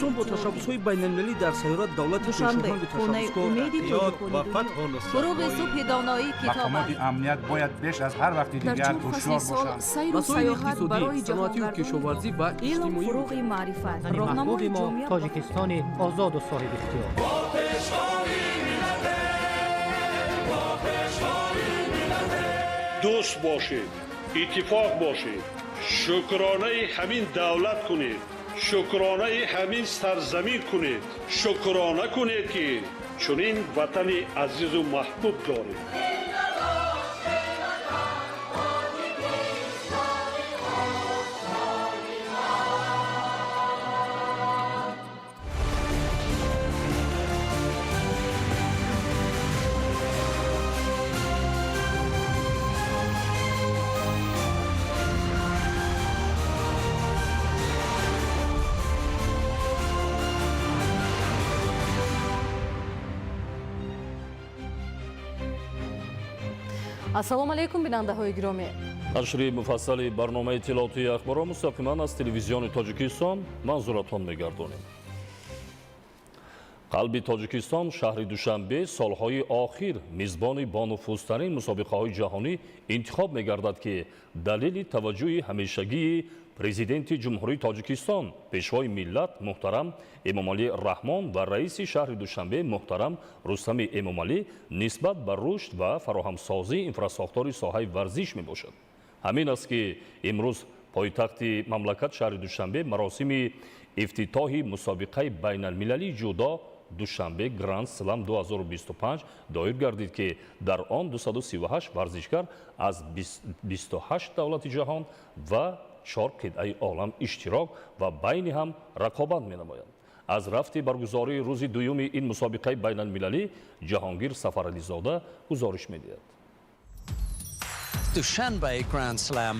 Тоҷикистон бо ташаббусҳои байналмилалӣ дар сайёра давлати Душанбе, пешоҳанги хонаи ташаббускор. умеди тоҷикони дунё. Фуруғи субҳи доноӣ китоб Мақомоти аст. амният бояд беш аз ҳар вақти Дар дигар чор фасли ҳушёр сол бошанд. сайру Масоили саёҳат иқтисодӣ, барои саноатию ҷаҳонгардони кишоварзӣ ва Илм иҷтимоӣ. фуруғи маърифат, Ватани роҳнамои маҳбуби мо ҷомеа ба Тоҷикистони озоду соҳибихтиёр. Дӯст бошед, иттифоқ бошед, шукронаи ҳамин давлат кунед, шукронаи ҳамин сарзамин кунед, шукрона кунед, ки чунин ватани азизу маҳбуб доред. Ассалому алайкум, бинандаҳои гиромӣ. Нашри муфассали барномаи иттилоотии ахборро мустақиман аз Телевизиони Тоҷикистон манзуратон мегардонем. Қалби Тоҷикистон, шаҳри Душанбе, солҳои охир мизбони бонуфузтарин мусобиқаҳои ҷаҳонӣ интихоб мегардад, ки далели таваҷҷӯҳи ҳамешагии Президенти Ҷумҳурии Тоҷикистон, Пешвои миллат муҳтарам Эмомалӣ Раҳмон ва раиси шаҳри Душанбе муҳтарам Рустами Эмомалӣ нисбат ба рушд ва фароҳамсозии инфрасохтори соҳаи варзиш мебошад. Ҳамин аст, ки имрӯз пойтахти мамлакат, шаҳри Душанбе, маросими ифтитоҳи мусобиқаи байналмилалии ҷудо Душанбе Гранд Слам 2025 доир гардид, ки дар он 238 варзишгар аз 28 давлати ҷаҳон ва чор қитъаи олам иштирок ва байни ҳам рақобат менамоянд. Аз рафти баргузории рӯзи дуюми ин мусобиқаи байналмилалӣ Ҷаҳонгир Сафарализода гузориш медиҳад. Dushanbe Grand Slam.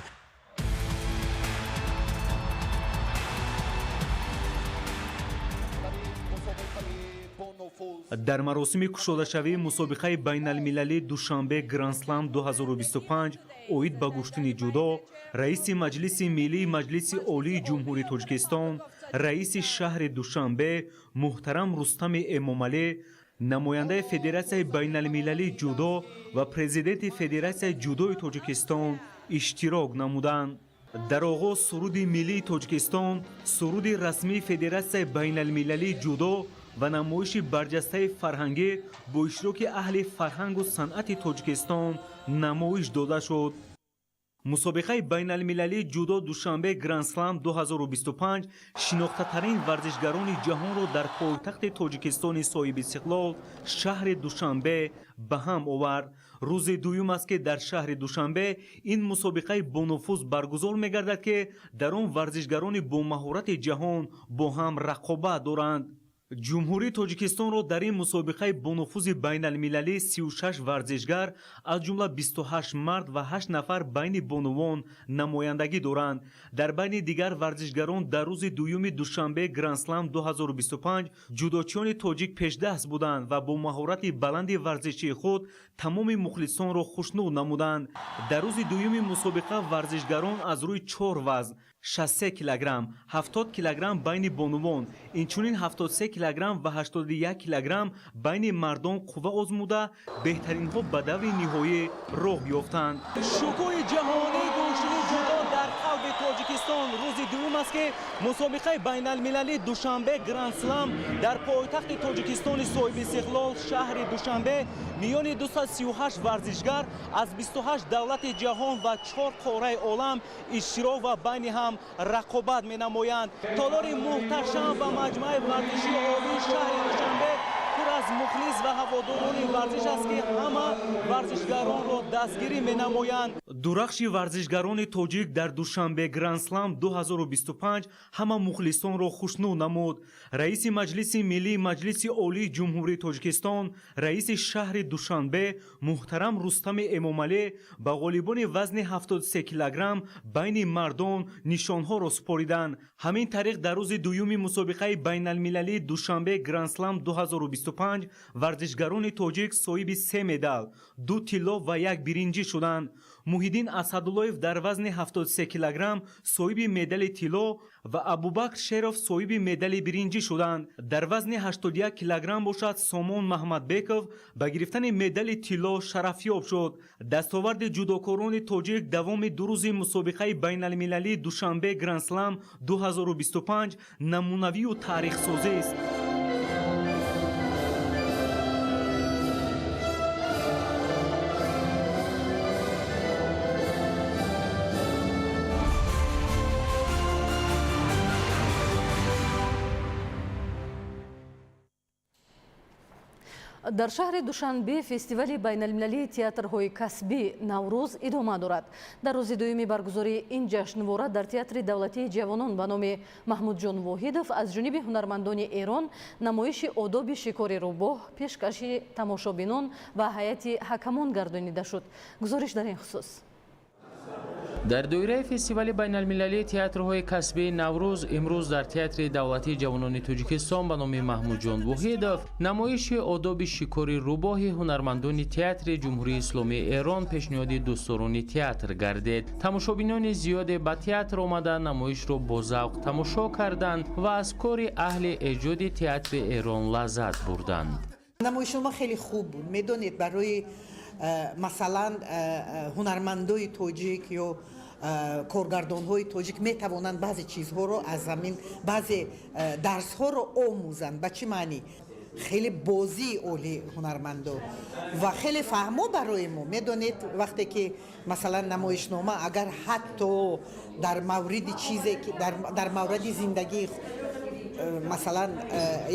Дар маросими кушодашавии мусобиқаи байналмилалии Душанбе Грандслам 2025 оид ба гӯштини ҷудо раиси Маҷлиси Миллии Маҷлиси Олии Ҷумҳурии Тоҷикистон, раиси шаҳри Душанбе муҳтарам Рустами Эмомалӣ, намояндаи Федератсияи байналмилалии ҷудо ва президенти Федератсияи ҷудои Тоҷикистон иштирок намуданд. Дар оғоз суруди миллии Тоҷикистон, суруди расмии Федератсияи байналмилалии ҷудо ва намоиши барҷастаи фарҳангӣ бо иштироки аҳли фарҳангу санъати Тоҷикистон намоиш дода шуд. Мусобиқаи байналмилалии ҷудо Душанбе Грандслам 2025 шинохтатарин варзишгарони ҷаҳонро дар пойтахти Тоҷикистони соҳибистиқлол, шаҳри Душанбе, ба ҳам овард. Рӯзи дуюм аст, ки дар шаҳри Душанбе ин мусобиқаи бонуфуз баргузор мегардад, ки дар он варзишгарони бомаҳорати ҷаҳон бо ҳам рақобат доранд. Ҷумҳурии Тоҷикистонро дар ин мусобиқаи бонуфузи байналмилалӣ 36 варзишгар, аз ҷумла 28 мард ва 8 нафар байни бонувон намояндагӣ доранд. Дар байни дигар варзишгарон дар рӯзи дуюми Душанбе Грандслам 2025 ҷудочиёни тоҷик пешдаст буданд ва бо маҳорати баланди варзишии худ тамоми мухлисонро хушнуд намуданд. Дар рӯзи дуюми мусобиқа варзишгарон аз рӯи чор вазн: 63 килограмм, 70 килограмм байни бонувон, инчунин 73 килограмм ва 81 килограмм байни мардон қувва озмуда, беҳтаринҳо ба даври ниҳоӣ роҳ ёфтанд. Шукӯҳи ҷаҳонии гӯштини ҷудо дар қалби Тоҷикистон. Рӯзи дуюм аст, ки мусобиқаи байналмилалии Душанбе Грандслам дар пойтахти Тоҷикистони соҳибистиқлол, шаҳри Душанбе, миёни 238 варзишгар аз 28 давлати ҷаҳон ва чор қораи олам иштирок ва байни ҳам рақобат менамоянд. Толори муҳташам ва маҷмӯаи варзишии олии шаҳри Душанбе пур аз мухлис ва ҳаводорони варзиш аст, ки ҳама варзишгаронро дастгирӣ менамоянд. Дурахши варзишгарони тоҷик дар Душанбе Грандслам 2025 ҳама мухлисонро хушнуд намуд. Раиси Маҷлиси Миллии Маҷлиси Олии Ҷумҳурии Тоҷикистон, раиси шаҳри Душанбе муҳтарам Рустами Эмомалӣ ба ғолибони вазни 73 килограмм байни мардон нишонҳоро супориданд. Ҳамин тариқ, дар рӯзи дуюми мусобиқаи байналмилалии Душанбе Грандслам 2025 варзишгарони тоҷик соҳиби се медал: ду тилло ва як биринҷӣ шуданд. Муҳиддин Асадуллоев дар вазни 73 килограмм соҳиби медали тилло ва Абубакр Шеров соҳиби медали биринҷӣ шуданд. Дар вазни 81 килограмм бошад, Сомон Маҳмадбеков ба гирифтани медали тилло шарафёб шуд. Дастоварди ҷудокорони тоҷик давоми 2 рӯзи мусобиқаи байналмилалии Душанбе Грандслам 2025 намунавию таърихсозист. Дар шаҳри Душанбе фестивали байналмилалии театрҳои касбӣ Наврӯз идома дорад. Дар рӯзи дуюми баргузории ин ҷашнвора дар театри давлатии ҷавонон ба номи Маҳмудҷон Воҳидов аз ҷониби ҳунармандони Эрон намоиши одоби шикори рӯбоҳ пешкаши тамошобинон ва ҳайати ҳакамон гардонида шуд. Гузориш дар ин хусус. Дар доираи фестивали байналмилалии театрҳои касбии Наврӯз имрӯз дар театри давлатии ҷавонони Тоҷикистон ба номи Маҳмудҷон Воҳидов намоиши одоби шикори рӯбоҳи ҳунармандони театри Ҷумҳурии Исломии Эрон пешниҳоди дӯстдорони театр гардид. Тамошобинони зиёде ба театр омада намоишро бо завқ тамошо карданд ва аз кори аҳли эҷоди театри Эрон лаззат бурданд. Намоиши мо хеле хуб буд. Медонед, барои масалан ҳунармандои тоҷик ё коргардонҳои тоҷик метавонанд баъзе чизҳоро аз ҳамин баъзе дарсҳоро омӯзанд. Ба чӣ маънӣ? Хеле бозии олӣ ҳунармандо ва хеле фаҳмо барои мо. Медонед, вақте ки масалан намоишнома агар ҳатто дар мавриди чизе ки дар мавриди зиндагии масалан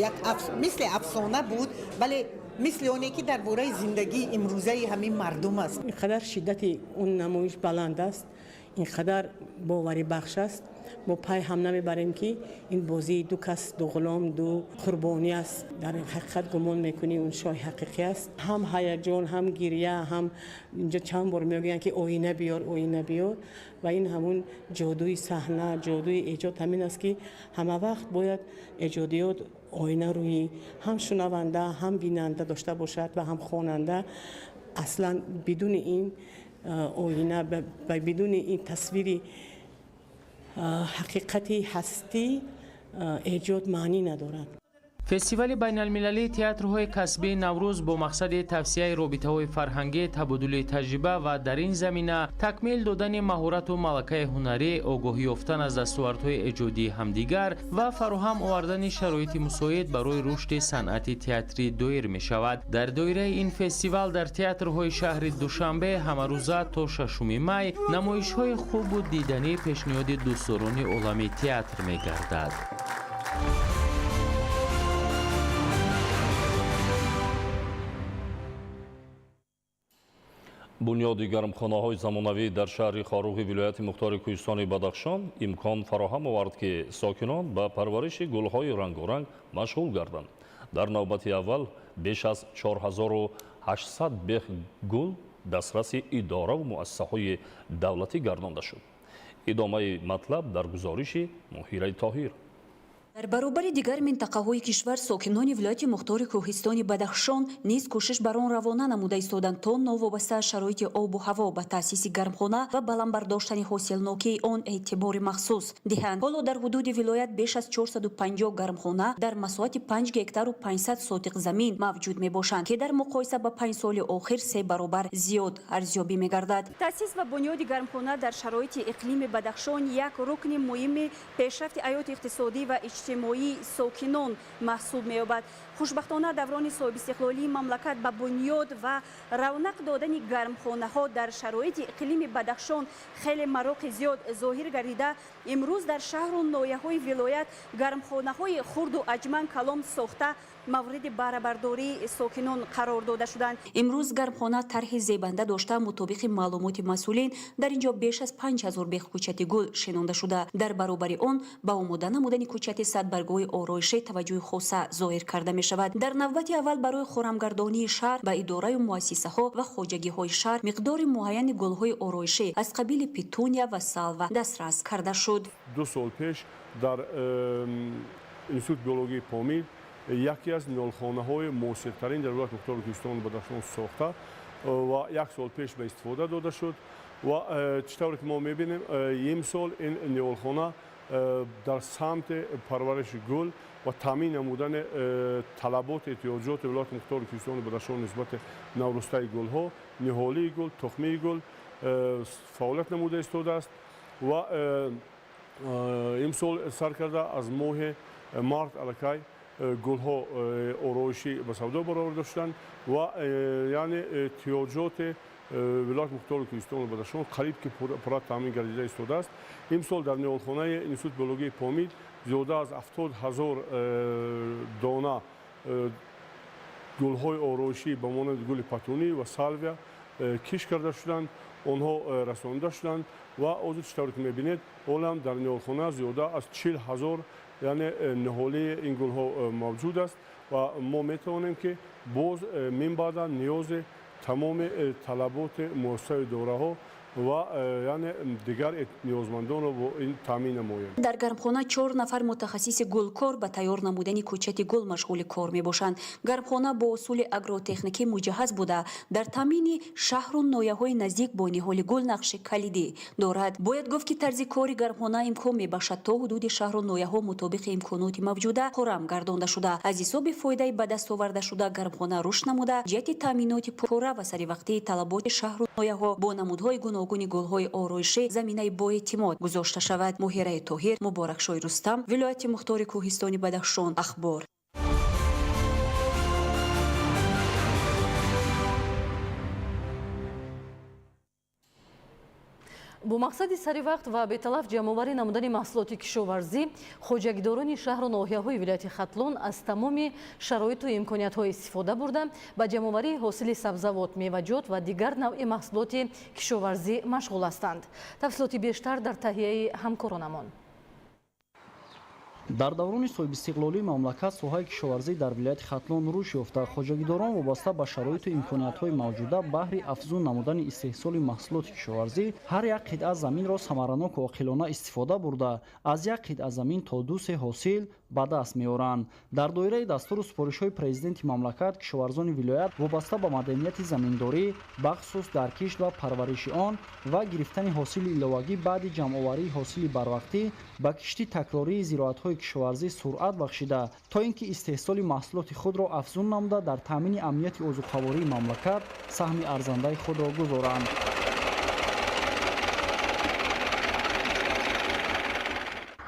як мисли афсона буд, вале мисли оне ки дар бораи зиндагии имрӯзаи ҳамин мардум аст. Ин қадар шиддати он намоиш баланд аст, ин қадар боварибахш аст. Мо пай ҳам намебарем, ки ин бозии ду кас, ду ғулом, ду қурбонӣ аст. Дар ҳақиқат гумон мекунӣ он шоҳи ҳақиқӣ аст. Ҳам ҳаяҷон, ҳам гиря, ҳам инҷо чанд бор мегӯянд, ки оина биёр, оина биёр. Ва ин ҳамун ҷодуи саҳна, ҷодуи эҷод ҳамин аст, ки ҳама вақт бояд эҷодиёт оина рӯи ҳам шунаванда, ҳам бинанда дошта бошад ва ҳам хонанда. Аслан бидуни ин оина ва бидуни ин тасвири ҳақиқати ҳастӣ эҷод маънӣ надорад. Фестивали байналмилалии театрҳои касбии Наврӯз бо мақсади тавсияи робитаҳои фарҳангӣ, табодули таҷриба ва дар ин замина такмил додани маҳорату малакаи ҳунарӣ, огоҳӣ ёфтан аз дастовардҳои эҷодии ҳамдигар ва фароҳам овардани шароити мусоид барои рушди санъати театрӣ доир мешавад. Дар доираи ин фестивал дар театрҳои шаҳри Душанбе ҳамарӯза то 6 май намоишҳои хубу диданӣ пешниҳоди дӯстдорони олами театр мегардад. Бунёди гармхонаҳои замонавӣ дар шаҳри Хоруғи вилояти мухтори Кӯҳистони Бадахшон имкон фароҳам овард, ки сокинон ба парвариши гулҳои рангоранг машғул гарданд. Дар навбати аввал беш аз 4800 бех гул дастраси идораву муассисаҳои давлатӣ гардонда шуд. Идомаи матлаб дар гузориши Муҳираи Тоҳир. Дар баробари дигар минтақаҳои кишвар сокинони вилояти мухтори Кӯҳистони Бадахшон низ кӯшиш бар он равона намуда истоданд, то новобаста аз шароити обу ҳаво ба таъсиси гармхона ва баланд бардоштани ҳосилнокии он эътибори махсус диҳанд. Ҳоло дар ҳудуди вилоят беш аз 450 гармхона дар масоҳати 5 гектару 500 сотиқ замин мавҷуд мебошанд, ки дар муқоиса ба 5 соли охир 3 баробар зиёд арзёбӣ мегардад. Таъсис ва бунёди гармхона дар шароити иқлими Бадахшон як рукни муҳими пешрафти ҳаёти иқтисодӣ ва иҷтимоии сокинон маҳсуб меёбад. Хушбахтона даврони соҳибистиқлолии мамлакат ба бунёд ва равнақ додани гармхонаҳо дар шароити иқлими Бадахшон хеле мароқи зиёд зоҳир гардида, имрӯз дар шаҳру ноҳияҳои вилоят гармхонаҳои хурду аҷман калом сохта мавриди баҳрабардории сокинон қарор дода шуданд. Имрӯз гармхона тарҳи зебанда дошта, мутобиқи маълумоти масъулин дар ин ҷо беш аз 5000 бех кӯчати гул шинонда шуда. Дар баробари он ба омода намудани кӯчати садбаргҳои ороишӣ таваҷҷӯҳи хоса зоҳир карда мешавад. Дар навбати аввал барои хорамгардонии шаҳр ба идораю муассисаҳо ва хоҷагиҳои шаҳр миқдори муайяни гулҳои ороишӣ аз қабили петуния ва салва дастрас карда шуд. 2 сол пеш дар институти биологии Помир яке аз ниҳолхонаҳои муосиртарин дар вилояти мухтори Кӯҳистони Бадахшон сохта ва 1 сол пеш ба истифода дода шуд Ва чӣ тавре ки мо мебинем, имсол ин ниҳолхона дар самти парвариши гул ва таъмин намудани талаботи эҳтиёҷоти вилояти мухтори Кӯҳистони Бадахшон нисбати наврӯстаи гулҳо, ниҳолии гул, тухмии гул фаъолият намуда истодааст. Ва имсол сар карда аз моҳи март аллакай гулҳо ороишӣ ба савдо бароварда шуданд ва яъне эҳтиёҷоти вилояти мухтори Кӯҳистони Бадахшон қариб ки пурра таъмин гардида истодааст. Имсол дар ниҳолхонаи Институти биологии Помир зиёда аз 70 000 дона гулҳои ороишӣ ба монанди гули патунӣ ва салвия кишт карда шуданд, онҳо расонида шуданд ва ҳозир чӣ тавре ки мебинед, ҳолам дар ниҳолхона зиёда аз 40 000 яъне ниҳолии ин гулҳо мавҷуд аст ва мо метавонем ки боз минбаъда ниёзи тамоми талаботи муассисаи идораҳо ва яъне дигар ниёзмандонро бо ин таъмин намоем. Дар гармхона 4 нафар мутахассиси гулкор ба тайёр намудани кӯчати гул машғули кор мебошанд. Гармхона бо усули агротехникӣ муҷаҳҳаз буда, дар таъмини шаҳру ноҳияҳои наздик бо ниҳоли гул нақши калидӣ дорад. Бояд гуфт, ки тарзи кори гармхона имкон мебахшад то ҳудуди шаҳру ноҳияҳо мутобиқи имконоти мавҷуда хуррам гардонда шуда, аз ҳисоби фоидаи ба даст овардашуда гармхона рушд намуда, ҷиҳати таъминоти пурра ва саривақтии талаботи шаҳру ноҳияҳо бо намудҳои гуногуни гулҳои ороишӣ заминаи боэътимод гузошта шавад. Муҳираи Тоҳир, Муборакшои Рустам, вилояти мухтори Кӯҳистони Бадахшон, Ахбор. Бо мақсади саривақт ва беталаф ҷамъоварӣ намудани маҳсулоти кишоварзӣ, хоҷагидорони шаҳру ноҳияҳои вилояти Хатлон аз тамоми шароиту имкониятҳо истифода бурда, ба ҷамъоварии ҳосили сабзавот, меваҷот ва дигар навъи маҳсулоти кишоварзӣ машғул ҳастанд. Тафсилоти бештар дар таҳияи ҳамкоронамон. Дар даврони соҳибистиқлолии мамлакат соҳаи кишоварзӣ дар вилояти Хатлон рушд ёфта, хоҷагидорон вобаста ба шароиту имкониятҳои мавҷуда баҳри афзун намудани истеҳсоли маҳсулоти кишоварзӣ ҳар як қитъа заминро самараноку оқилона истифода бурда, аз як қитъа замин то 2-3 ҳосил ба даст меоранд. Дар доираи дастуру супоришҳои президенти мамлакат кишоварзони вилоят вобаста ба маданияти заминдорӣ, бахусус дар кишт ва парвариши он ва гирифтани ҳосили иловагӣ баъди ҷамъоварии ҳосили барвақтӣ ба кишти такрории зироатҳои кишоварзӣ суръат бахшида, то ин ки истеҳсоли маҳсулоти худро афзун намуда дар таъмини амнияти озуқавории мамлакат саҳми арзандаи худро гузоранд.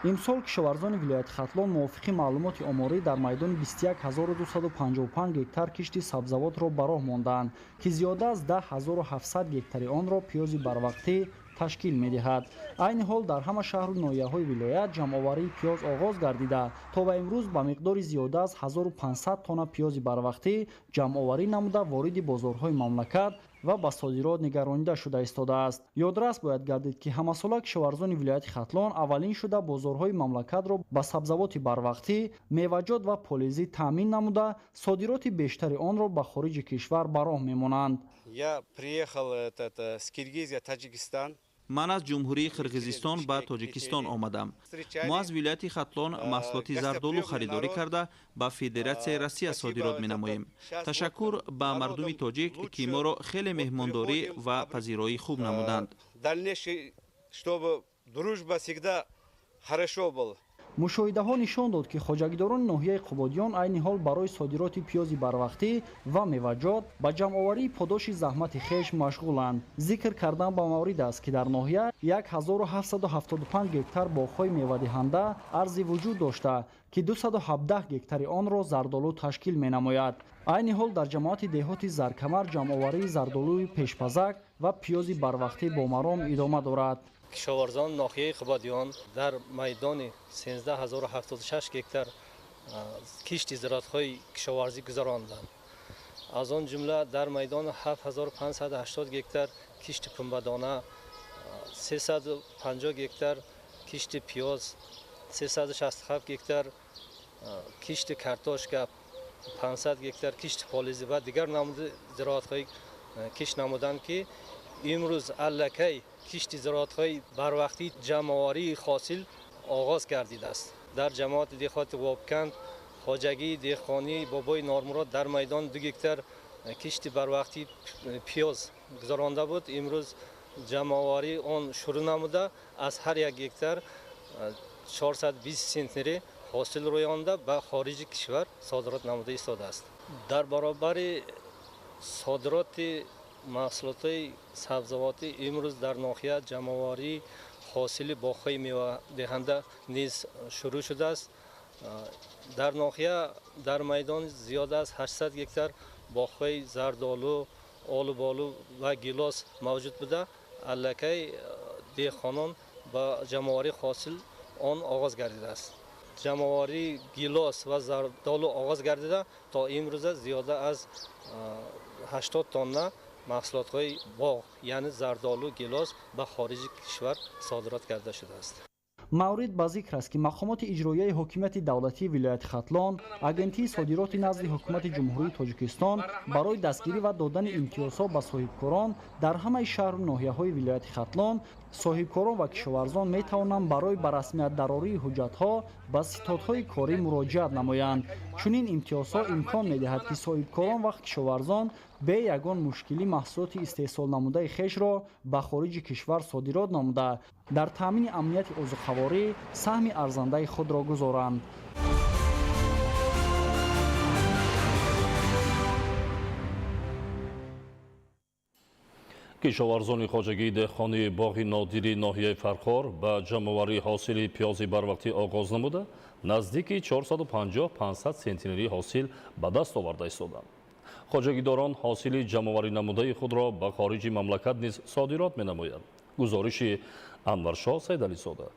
Имсол кишоварзони вилояти Хатлон мувофиқи маълумоти оморӣ дар майдони 21255 гектар кишти сабзавотро ба роҳ мондаанд, ки зиёда аз 10700 гектари онро пиёзи барвақтӣ ташкил медиҳад. Айни ҳол дар ҳама шаҳру ноҳияҳои вилоят ҷамъоварии пиёз оғоз гардида, то ба имрӯз ба миқдори зиёда аз 1500 тонна пиёзи барвақтӣ ҷамъоварӣ намуда вориди бозорҳои мамлакат ва ба содирот нигаронида шуда истодааст. Ёдрас бояд гардид, ки ҳамасола кишоварзони вилояти Хатлон аввалин шуда бозорҳои мамлакатро ба сабзавоти барвақтӣ, меваҷот ва полизӣ таъмин намуда, содироти бештари онро ба хориҷи кишвар ба роҳ мемонанд. Я приехал с Киргизия, Таджикистан. Ман аз Ҷумҳурии Қирғизистон ба Тоҷикистон омадам. Мо аз вилояти Хатлон маҳсулоти зардолу харидорӣ карда ба Федератсияи Россия содирот менамоем. Ташаккур ба мардуми тоҷик, ки моро хеле меҳмондорӣ ва пазироии хуб намуданд. Мушоҳидаҳо нишон дод, ки хоҷагидорони ноҳияи Қубодиён айни ҳол барои содироти пиёзи барвақтӣ ва меваҷот ба ҷамъоварии подоши заҳмати хеш машғуланд. Зикр кардан ба маврид аст, ки дар ноҳия 1775 гектар боғҳои мевадиҳанда арзи вуҷуд дошта, ки 217 гектари онро зардолу ташкил менамояд. Айни ҳол дар ҷамоати деҳоти Заркамар ҷамъоварии зардолуи пешпазак ва пиёзи барвақтӣ бо маром идома дорад. Кишоварзон ноҳияи Қубодиён дар майдони 13076 гектар кишти зироатҳои кишоварзӣ гузаронданд. Аз он ҷумла дар майдони 7580 гектар кишти пунбадона, 350 гектар кишти пиёз, 367 гектар кишти картошка, 500 гектар кишти полизӣ ва дигар намуди зироатҳои кишт намуданд, ки имрӯз аллакай кишти зироатҳои барвақтӣ ҷамъоварии ҳосил оғоз гардидааст. Дар ҷамоати деҳоти Вобканд хоҷагии деҳқонии Бобои Нормурод дар майдон 2 гектар кишти барвақтӣ пиёз гузаронда буд. Имрӯз Ҷамъоварии он шурӯъ намуда, аз ҳар як гектар 420 центнери ҳосил рӯёнда ба хориҷи кишвар содирот намуда истодааст. Дар баробари содироти маҳсулотҳои сабзавотӣ имрӯз дар ноҳия ҷамъоварии ҳосили боғҳои мевадиҳанда низ шурӯъ шудааст. Дар ноҳия дар майдон зиёда аз 800 гектар боғҳои зардолу, олуболу ва гилос мавҷуд буда, аллакай деҳқонон ба ҷамъоварии ҳосил он оғоз гардидааст. Ҷамъоварии гилос ва зардолу оғоз гардида, то имрӯза зиёда аз 80 тонна маҳсулотҳои боғ, яъне зардолу, гилос ба хориҷи кишвар содирот карда шудааст. Маврид ба зикр аст, ки мақомоти иҷроияи ҳокимияти давлатии вилояти Хатлон, Агентии содироти назди Ҳукумати Ҷумҳурии Тоҷикистон барои дастгирӣ ва додани имтиёзҳо ба соҳибкорон дар ҳамаи шаҳру ноҳияҳои вилояти Хатлон соҳибкорон ва кишоварзон метавонанд барои ба расмият дарории ҳуҷҷатҳо ба ситодҳои корӣ муроҷиат намоянд. Чунин имтиёзҳо имкон медиҳад, ки соҳибкорон ва кишоварзон бе ягон мушкилӣ маҳсулоти истеҳсолнамудаи хешро ба хориҷи кишвар содирот намуда, дар таъмини амнияти озуқаворӣ саҳми арзандаи худро гузоранд. Кишоварзони хоҷагии деҳқонии боғи нодири ноҳияи Фархор ба ҷамъоварии ҳосили пиёзи барвақтӣ оғоз намуда, наздики 450-500 сентнери ҳосил ба даст оварда истоданд. Хоҷагидорон ҳосили ҷамъоварӣ намудаи худро ба хориҷи мамлакат низ содирот менамоянд. Гузориши Анваршоҳ Сайдализода.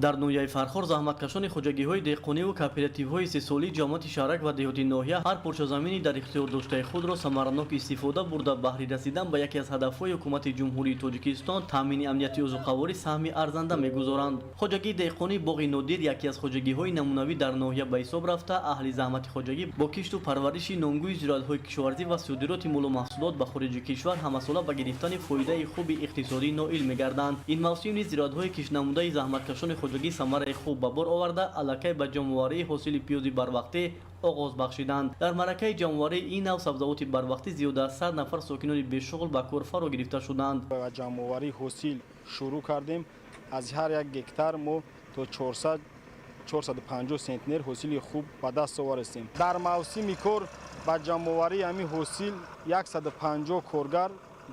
Дар ноҳияи Фархор заҳматкашони хоҷагиҳои деҳқониву кооперативҳои истеҳсолии ҷамоати шаҳрак ва деҳоти ноҳия ҳар порчазамини дар ихтиёр доштаи худро самаранок истифода бурда, баҳри расидан ба яке аз ҳадафҳои ҳукумати Ҷумҳурии Тоҷикистон таъмини амнияти озуқаворӣ саҳми арзанда мегузоранд. Хоҷагии деҳқонии боғи нодир яке аз хоҷагиҳои намунавӣ дар ноҳия ба ҳисоб рафта, аҳли заҳмати хоҷагӣ бо кишту парвариши номгӯи зироатҳои кишоварзӣ ва содироти молу маҳсулот ба хориҷи кишвар ҳамасола ба гирифтани фоидаи хуби иқтисодӣ ноил мегарданд. Ин мавсим низ зироатҳои киштнамудаи заҳматкашони хоҷагӣ самараи хуб ба бор оварда, аллакай ба ҷамъоварии ҳосили пиёзи барвақтӣ оғоз бахшиданд. Дар маъракаи ҷамъоварии ин нав сабзавоти барвақтӣ зиёда аз 100 нафар сокинони бешуғл ба кор фаро гирифта шуданд. Ба ҷамъоварии ҳосил шурӯъ кардем. Аз ҳар як гектар мо то 400-450 центнер ҳосили хуб ба даст оварастем. Дар мавсими кор ба ҷамъоварии ҳамин ҳосил 150 коргар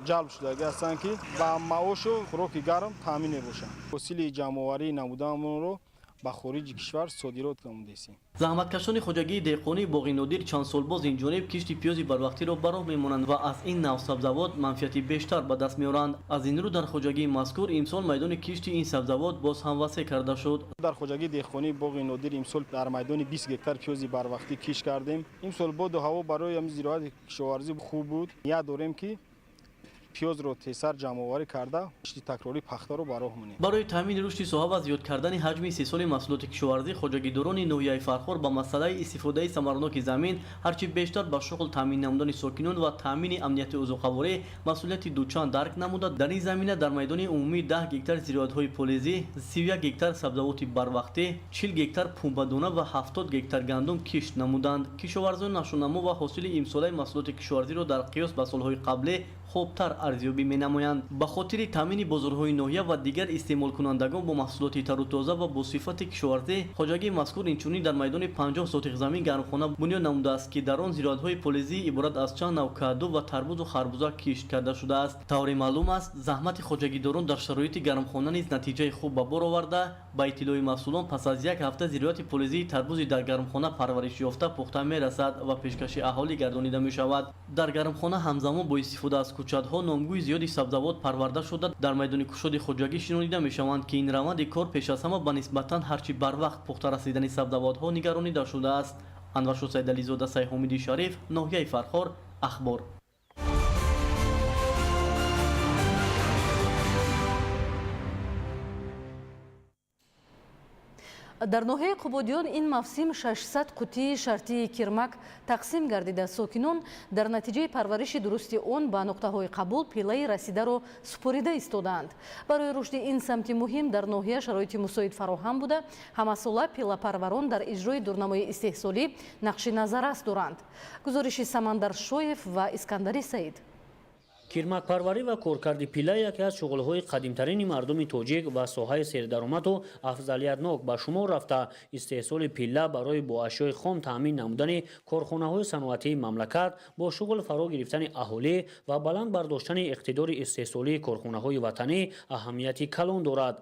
ҷалб шудагӣ ҳастанд, ки ба маошу хӯроки гарм таъмин мебошанд. Ҳосили ҷамъоварии намудаамонро ба хориҷи кишвар содирот намудесем. Заҳматкашони хоҷагии деҳқонии боғи нодир чанд сол боз ин ҷониб кишти пиёзи барвақтиро ба роҳ мемонанд ва аз ин нав сабзавот манфиати бештар ба даст меоранд. Аз ин рӯ дар хоҷагии мазкур имсол майдони кишти ин сабзавот боз ҳам васеъ карда шуд. Дар хоҷагии деҳқонии боғи нодир имсол дар майдони 20 гектар пиёзи барвақтӣ кишт кардем. Имсол боду ҳаво барои ҳамин зироати кишоварзӣ хуб буд. Ният дорем, ки пиёзро тезтар ҷамъоварӣ карда, кишти такрории пахтаро ба роҳ монем. Барои таъмини рушди соҳа ва зиёд кардани ҳаҷми истеҳсоли маҳсулоти кишоварзӣ хоҷагидорони ноҳияи Фархор ба масъалаи истифодаи самараноки замин ҳарчи бештар ба шуғл таъмин намудани сокинон ва таъмини амнияти озуқаворӣ масъулияти дучанд дарк намуда, дар ин замина дар майдони умумии 10 гектар зироатҳои полезӣ, 31 гектар сабзавоти барвақтӣ, 40 гектар пумбадона ва 70 гектар гандум кишт намуданд. Кишоварзон нашъунамо ва ҳосили имсолаи маҳсулоти кишоварзиро дар қиёс ба солҳои қаблӣ хубтар арзёбӣ менамоянд. Ба хотири таъмини бозорҳои ноҳия ва дигар истеъмолкунандагон бо маҳсулоти тару тоза ва бо сифати кишоварзӣ хоҷагии мазкур инчунин дар майдони 50 сотих замин гармхона бунёд намудааст, ки дар он зироатҳои полезӣ иборат аз чанд нав каду ва тарбузу харбуза кишт карда шудааст. Тавре маълум аст, заҳмати хоҷагидорон дар шароити гармхона низ натиҷаи хуб ба бор оварда, ба иттилои масъулон пас аз як ҳафта зироати полезии тарбузи дар гармхона парвариш ёфта пухта мерасад ва пешкаши аҳолӣ гардонида мешавад. Дар гармхона ҳамзамон бо истифода аз кӯчатҳо номгӯи зиёди сабзавот парварда шуда дар майдони кушоди хоҷагӣ шинонида мешаванд, ки ин раванди кор пеш аз ҳама ба нисбатан ҳарчи барвақт пухта расидани сабзавотҳо нигаронида шудааст. Анваршоҳ Сайдализода, Сайҳомиди Шариф, ноҳияи Фархор, Ахбор. Дар ноҳияи Қубодиён ин мавсим 600 қутии шартии кирмак тақсим гардида, сокинон дар натиҷаи парвариши дурусти он ба нуқтаҳои қабул пилаи расидаро супорида истодаанд. Барои рушди ин самти муҳим дар ноҳия шароити мусоид фароҳам буда, ҳамасола пилапарварон дар иҷрои дурнамои истеҳсолӣ нақши назаррас доранд. Гузориши Самандар Шоев ва Искандари Саид. Кирмакпарварӣ ва коркарди пилла яке аз шуғлҳои қадимтарини мардуми тоҷик ва соҳаи сердаромаду афзалиятнок ба шумор рафта, истеҳсоли пилла барои бо ашёи хом таъмин намудани корхонаҳои саноатии мамлакат, бо шуғл фаро гирифтани аҳолӣ ва баланд бардоштани иқтидори истеҳсолии корхонаҳои ватанӣ аҳамияти калон дорад.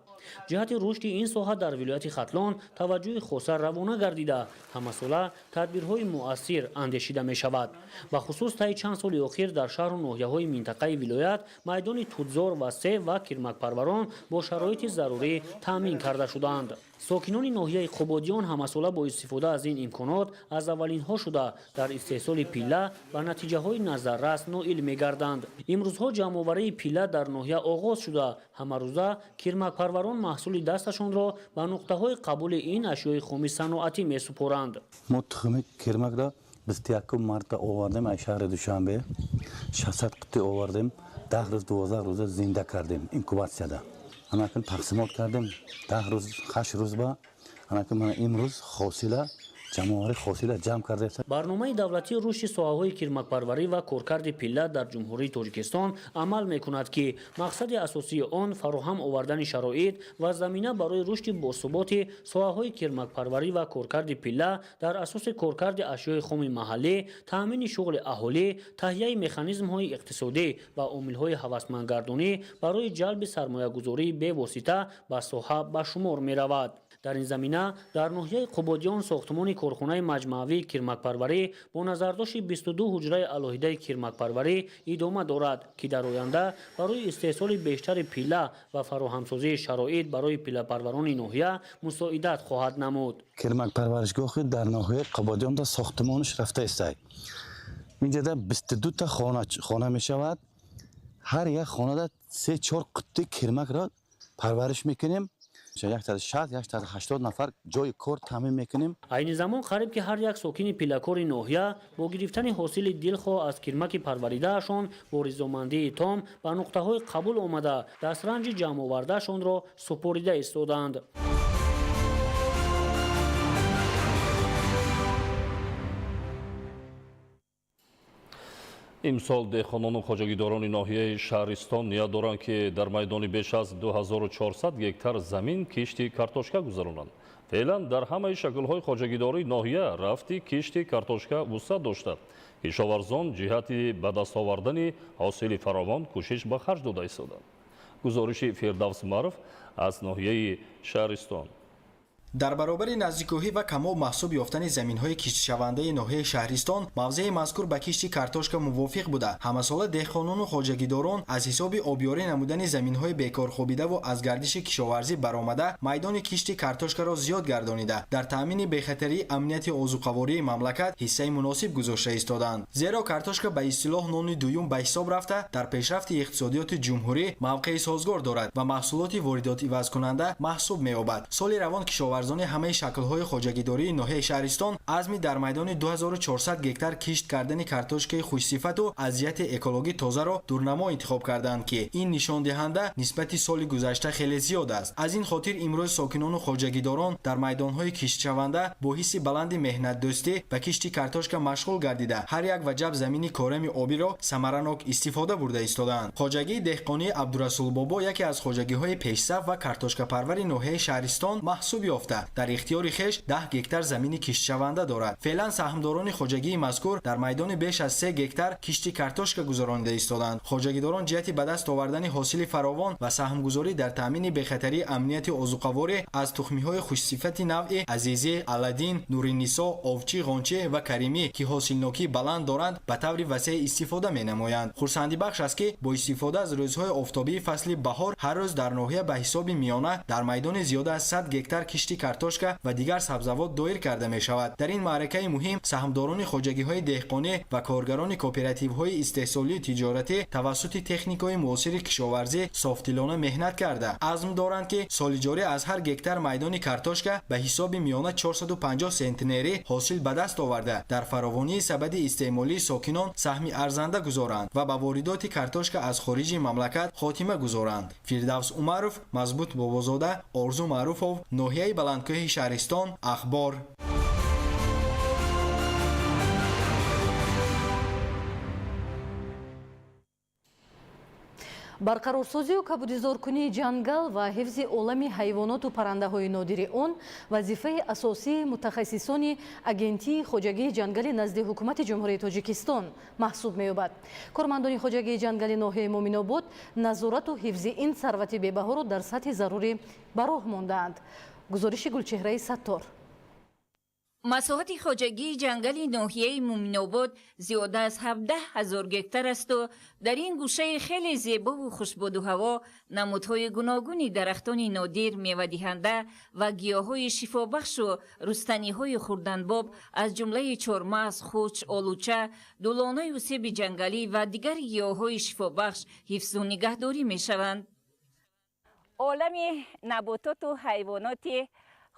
Ҷиҳати рушди ин соҳа дар вилояти Хатлон таваҷҷӯҳи хоса равона гардида, ҳамасола тадбирҳои муассир андешида мешавад. Бахусус таи чанд соли охир дар шаҳру ноҳияҳои минтақаи вилоят майдони тутзор васеъ ва кирмакпарварон бо шароити зарурӣ таъмин карда шудаанд. Сокинони ноҳияи Қубодиён ҳамасола бо истифода аз ин имконот аз аввалинҳо шуда дар истеҳсоли пилла ба натиҷаҳои назаррас ноил мегарданд. Имрӯзҳо ҷамъоварии пилла дар ноҳия оғоз шуда, ҳамарӯза кирмакпарварон маҳсули дасташонро ба нуқтаҳои қабули ин ашёи хоми саноатӣ месупоранд. Мо тухми кирмакро 21 марта овардем аз шаҳри Душанбе, 600 қуттӣ овардем, 10 рӯз 12 рӯза зинда кардем инкубатсияда. Анакун тақсимот кардем 10 рӯз 8 рӯз ба анакун мана имрӯз хосила ҷамъоварӣ хосила ҷамъ карда. Барномаи давлатии рушди соҳаҳои кирмакпарварӣ ва коркарди пилла дар Ҷумҳурии Тоҷикистон амал мекунад, ки мақсади асосии он фароҳам овардани шароит ва замина барои рушди босуботи соҳаҳои кирмакпарварӣ ва коркарди пилла дар асоси коркарди ашёи хоми маҳаллӣ, таъмини шуғли аҳолӣ, таҳияи механизмҳои иқтисодӣ ва омилҳои ҳавасмандгардонӣ барои ҷалби сармоягузории бевосита ба соҳа ба шумор меравад. Дар ин замина дар ноҳияи Қубодиён сохтмони корхонаи маҷмаавии кирмакпарварӣ бо назардошти 22 ҳуҷраи алоҳидаи кирмакпарварӣ идома дорад, ки дар оянда барои истеҳсоли бештари пилла ва фароҳамсозии шароит барои пиллапарварони ноҳия мусоидат хоҳад намуд. Кирмакпарваришгоҳи дар ноҳияи Қубодиён сохтмонаш рафта истад. Инҷода 22 та хона мешавад. Ҳар як хонада 3-4 қуттӣ кирмакро парвариш мекунем. 160-180 нафар ҷои кор таъмин мекунем. Айни замон қариб ки ҳар як сокини пиллакори ноҳия бо гирифтани ҳосили дилхоҳ аз кирмаки парваридаашон бо ризомандии том ба нуқтаҳои қабул омада дастранҷи ҷамъовардаашонро супорида истодаанд. Имсол деҳқонону хоҷагидорони ноҳияи Шаҳристон ният доранд, ки дар майдони беш аз 2400 гектар замин кишти картошка гузаронанд. Феълан дар ҳамаи шаклҳои хоҷагидории ноҳия рафти кишти картошка вусъат дошта, кишоварзон ҷиҳати ба даст овардани ҳосили фаровон кӯшиш ба харҷ дода истоданд. Гузориши Фирдавс Умаров аз ноҳияи Шаҳристон. Дар баробари наздиккӯҳӣ ва камоб маҳсуб ёфтани заминҳои киштшавандаи ноҳияи Шаҳристон, мавзеи мазкур ба кишти картошка мувофиқ буда, ҳамасола деҳқонону хоҷагидорон аз ҳисоби обёрӣ намудани заминҳои бекорхобидаву аз гардиши кишоварзӣ баромада майдони кишти картошкаро зиёд гардонида, дар таъмини бехатарии амнияти озуқавории мамлакат ҳиссаи муносиб гузошта истоданд. Зеро картошка ба истилоҳ нони дуюм ба ҳисоб рафта, дар пешрафти иқтисодиёти ҷумҳурӣ мавқеи созгор дорад ва маҳсулоти воридотивазкунанда маҳсуб меёбад. Соли равон кишоварзони ҳамаи шаклҳои хоҷагидории ноҳияи Шаҳристон азми дар майдони 2400 гектар кишт кардани картошкаи хушсифату аз ҷиҳати экологӣ тозаро дурнамо интихоб карданд, ки ин нишондиҳанда нисбати соли гузашта хеле зиёд аст. Аз ин хотир имрӯз сокинону хоҷагидорон дар майдонҳои киштшаванда бо ҳисси баланди меҳнатдӯстӣ ба кишти картошка машғул гардида, ҳар як ваҷаб замини корами обиро самаранок истифода бурда истодаанд. Хоҷагии деҳқонии Абдурасулбобо яке аз хоҷагиҳои пешсаф ва картошкапарвари ноҳияи Шаҳристон маҳсуб ёфта, дар ихтиёри хеш 10 гектар замини киштшаванда дорад. Феълан саҳмдорони хоҷагии мазкур дар майдони беш аз 3 гектар кишти картошка гузаронида истоданд. Хоҷагидорон ҷиҳати ба даст овардани ҳосили фаровон ва саҳмгузорӣ дар таъмини бехатарии амнияти озуқаворӣ аз тухмиҳои хушсифати навъи Азизӣ, Аладдин, Нуриннисо, Овчӣ, Ғончӣ ва Каримӣ, ки ҳосилнокии баланд доранд, ба таври васеъ истифода менамоянд. Хурсандибахш аст, ки бо истифода аз рӯзҳои офтобии фасли баҳор ҳар рӯз дар ноҳия ба ҳисоби миёна дар майдони зиёда аз 100 гектар кишти картошка ва дигар сабзавот доир карда мешавад. Дар ин маъракаи муҳим саҳмдорони хоҷагиҳои деҳқонӣ ва коргарони кооперативҳои истеҳсолию тиҷоратӣ тавассути техникаҳои муосири кишоварзӣ софдилона меҳнат карда, азм доранд, ки соли ҷорӣ аз ҳар гектар майдони картошка ба ҳисоби миёна 450 сентнерӣ ҳосил ба даст оварда, дар фаровонии сабади истеъмолии сокинон саҳми арзанда гузоранд ва ба воридоти картошка аз хориҷи мамлакат хотима гузоранд. Фирдавс Умаров, Мазбут Бобозода, Орзу Маъруфов, ноҳияи Баландкӯҳи Шаҳристон, Ахбор. Барқарорсозию кабудизоркунии ҷангал ва ҳифзи олами ҳайвоноту паррандаҳои нодири он вазифаи асосии мутахассисони Агентии хоҷагии ҷангали назди Ҳукумати Ҷумҳурии Тоҷикистон маҳсуб меёбад. Кормандони хоҷагии ҷангали ноҳияи Муъминобод назорату ҳифзи ин сарвати бебаҳоро дар сатҳи зарурӣ ба роҳ мондаанд. Гузориши Гулчеҳраи Саттор. Масоҳати хоҷагии ҷангали ноҳияи Муъминобод зиёда аз 17 ҳазор гектар асту дар ин гӯшаи хеле зебову хушбоду ҳаво намудҳои гуногуни дарахтони нодир, мевадиҳанда ва гиёҳҳои шифобахшу рустаниҳои хурданбоб аз ҷумлаи чормағз, хуч, олуча, дулонаю себи ҷангалӣ ва дигар гиёҳҳои шифобахш ҳифзу нигаҳдорӣ мешаванд. Олами набототу ҳайвоноти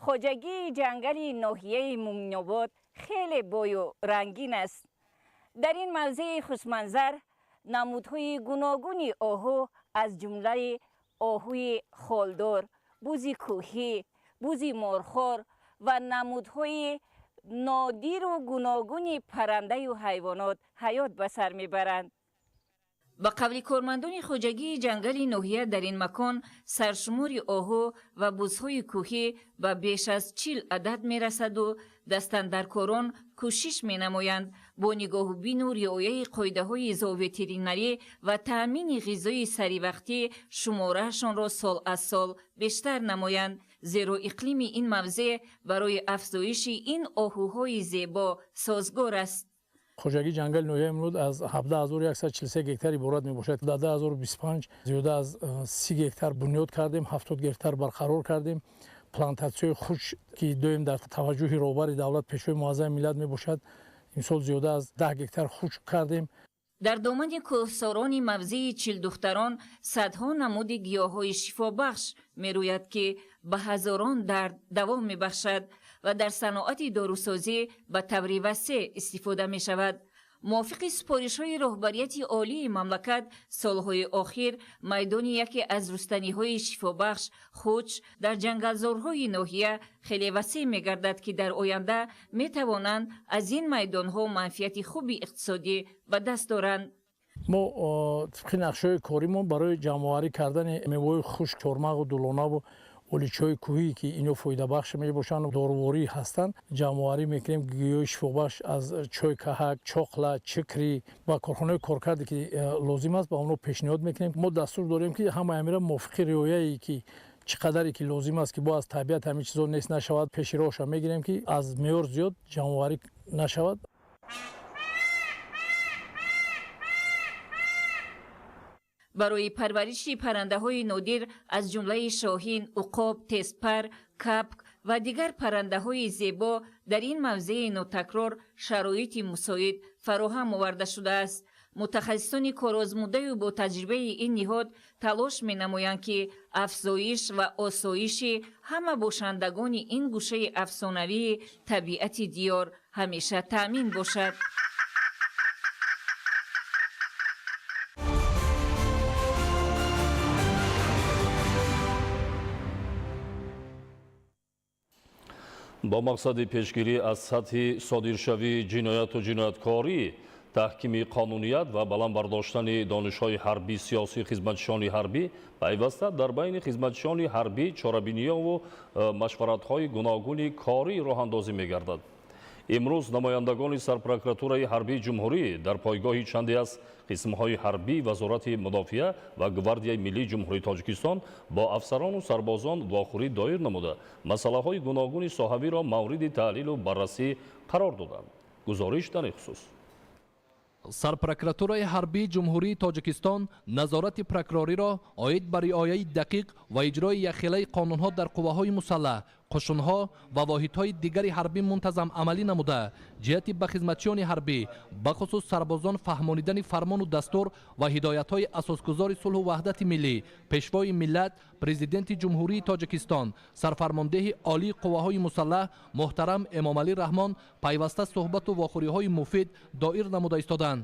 хоҷагии ҷангали ноҳияи Муъминобод хеле бою рангин аст. Дар ин мавзеи хушманзар намудҳои гуногуни оҳу аз ҷумлаи оҳуи холдор, бузи кӯҳӣ, бузи морхор ва намудҳои нодиру гуногуни паррандаю ҳайвонот ҳаёт ба сар мебаранд. Ба қавли кормандони хоҷагии ҷангали ноҳия, дар ин макон саршумори оҳу ва бузҳои кӯҳӣ ба беш аз 40 адад мерасаду дастандаркорон кӯшиш менамоянд бо нигоҳубину риояи қоидаҳои зооветеринарӣ ва таъмини ғизои саривақтӣ шумораашонро сол аз сол бештар намоянд, зеро иқлими ин мавзеъ барои афзоиши ин оҳуҳои зебо созгор аст. Хоҷагии ҷангали ноҳияи Муъминобод аз 17143 гектар иборат мебошад. Дар 2025 зиёда аз 30 гектар бунёд кардем, 70 гектар барқарор кардем. Плантатсияи хуч, ки доим дар таваҷҷӯҳи роҳбари давлат, Пешвои муаззами миллат мебошад, имсол зиёда аз 10 гектар хуч кардем. Дар домани кӯҳсорони мавзеи Чилдухтарон садҳо намуди гиёҳҳои шифобахш мерӯяд, ки ба ҳазорон дард давом мебахшад ва дар саноати дорусозӣ ба таври васеъ истифода мешавад. Мувофиқи супоришҳои роҳбарияти олии мамлакат, солҳои охир майдони яке аз рустаниҳои шифобахш, хуч, дар ҷангалзорҳои ноҳия хеле васеъ мегардад, ки дар оянда метавонанд аз ин майдонҳо манфиати хуби иқтисодӣ ба даст доранд. Мо тибқи нақшаҳои коримон барои ҷамъоварӣ кардани меваҳои хушк, чормағу дулонаву оличаҳои кӯҳӣ, ки ино фоидабахш мебошанд, доруворӣ ҳастанд, ҷамъоварӣ мекунем. Гиёҳи шифобахш аз чой каҳак, чоқла, чикрӣ ба корхонаҳои коркарде, ки лозим аст, ба онҳо пешниҳод мекунем. Мо дастур дорем, ки ҳамаи ҳамира мувофиқи риояе, ки чӣ қадаре ки лозим аст, ки бо аз табиат ҳамин чизо нест нашавад, пеши роҳша мегирем, ки аз меъёр зиёд ҷамъоварӣ нашавад. Барои парвариши паррандаҳои нодир аз ҷумлаи шоҳин, уқоб, тезпар, капк ва дигар паррандаҳои зебо дар ин мавзеи нотакрор шароити мусоид фароҳам оварда шудааст. Мутахассисони корозмудаю бо таҷрибаи ин ниҳод талош менамоянд, ки афзоиш ва осоиши ҳама бошандагони ин гӯшаи афсонавии табиати диёр ҳамеша таъмин бошад. Бо мақсади пешгирӣ аз сатҳи содиршавии ҷинояту ҷинояткорӣ, таҳкими қонуният ва баланд бардоштани донишҳои ҳарбӣ сиёсии хизматчиёни ҳарбӣ пайваста дар байни хизматчиёни ҳарбӣ чорабиниёву машваратҳои гуногуни корӣ роҳандозӣ мегардад. Имрӯз намояндагони Сарпрокуратураи ҳарбии ҷумҳурӣ дар пойгоҳи чанде аз қисмҳои ҳарбии Вазорати мудофиа ва Гвардияи миллии Ҷумҳурии Тоҷикистон бо афсарону сарбозон вохӯрӣ доир намуда, масъалаҳои гуногуни соҳавиро мавриди таҳлилу баррасӣ қарор доданд. Гузориш дар ин хусус. Сарпрокуратураи ҳарбии Ҷумҳурии Тоҷикистон назорати прокурориро оид ба риояи дақиқ ва иҷрои якхелаи қонунҳо дар қувваҳои мусаллаҳ, қушунҳо ва воҳидҳои дигари ҳарбӣ мунтазам амалӣ намуда, ҷиҳати ба хизматчиёни ҳарбӣ, бахусус сарбозон, фаҳмонидани фармону дастур ва ҳидоятҳои асосгузори сулҳу ваҳдати миллӣ, Пешвои миллат, Президенти Ҷумҳурии Тоҷикистон, Сарфармондеҳи Олии қувваҳои мусаллаҳ муҳтарам Эмомалӣ Раҳмон пайваста суҳбату вохӯриҳои муфид доир намуда истоданд.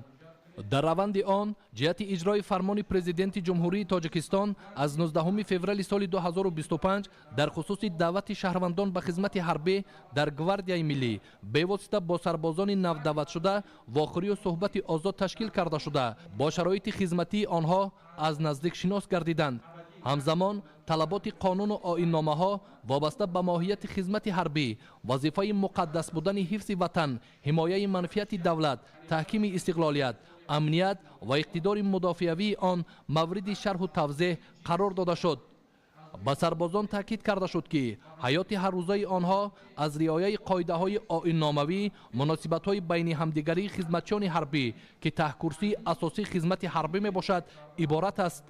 Дар раванди он ҷиҳати иҷрои фармони Президенти Ҷумҳурии Тоҷикистон аз 19 феврали соли 2025 дар хусуси даъвати шаҳрвандон ба хизмати ҳарбӣ дар Гвардияи миллӣ бевосита бо сарбозони навдаъватшуда вохӯрию суҳбати озод ташкил карда шуда, бо шароити хизматии онҳо аз наздик шинос гардиданд. Ҳамзамон талаботи қонуну оинномаҳо вобаста ба моҳияти хизмати ҳарбӣ, вазифаи муқаддас будани ҳифзи ватан, ҳимояи манфиати давлат, таҳкими истиқлолият, амният ва иқтидори мудофиавии он мавриди шарҳу тавзеҳ қарор дода шуд. Ба сарбозон таъкид карда шуд, ки ҳаёти ҳаррӯзаи онҳо аз риояи қоидаҳои оинномавӣ, муносибатҳои байни ҳамдигарии хизматчиёни ҳарбӣ, ки таҳкурсии асосии хизмати ҳарбӣ мебошад, иборат аст.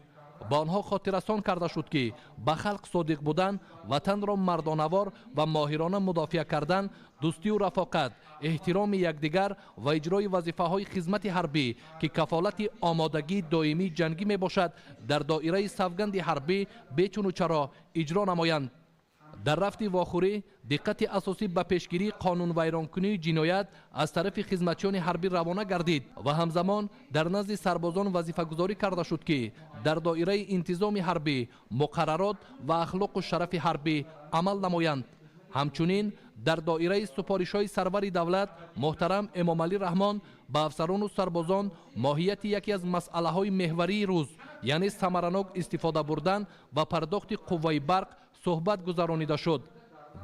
Ба онҳо хотиррасон карда шуд, ки ба халқ содиқ будан, ватанро мардонавор ва моҳирона мудофиа кардан, дӯстию рафоқат, эҳтироми якдигар ва иҷрои вазифаҳои хизмати ҳарбӣ, ки кафолати омодагии доимии ҷангӣ мебошад, дар доираи савганди ҳарбӣ бечуну чаро иҷро намоянд. Дар рафти вохӯрӣ диққати асосӣ ба пешгирии қонунвайронкунии ҷиноят аз тарафи хизматчиёни ҳарбӣ равона гардид ва ҳамзамон дар назди сарбозон вазифагузорӣ карда шуд, ки дар доираи интизоми ҳарбӣ, муқаррарот ва ахлоқу шарафи ҳарбӣ амал намоянд. Ҳамчунин дар доираи супоришҳои сарвари давлат муҳтарам Эмомалӣ Раҳмон ба афсарону сарбозон моҳияти яке аз масъалаҳои меҳварии рӯз, яъне самаранок истифода бурдан ва пардохти қувваи барқ суҳбат гузаронида шуд.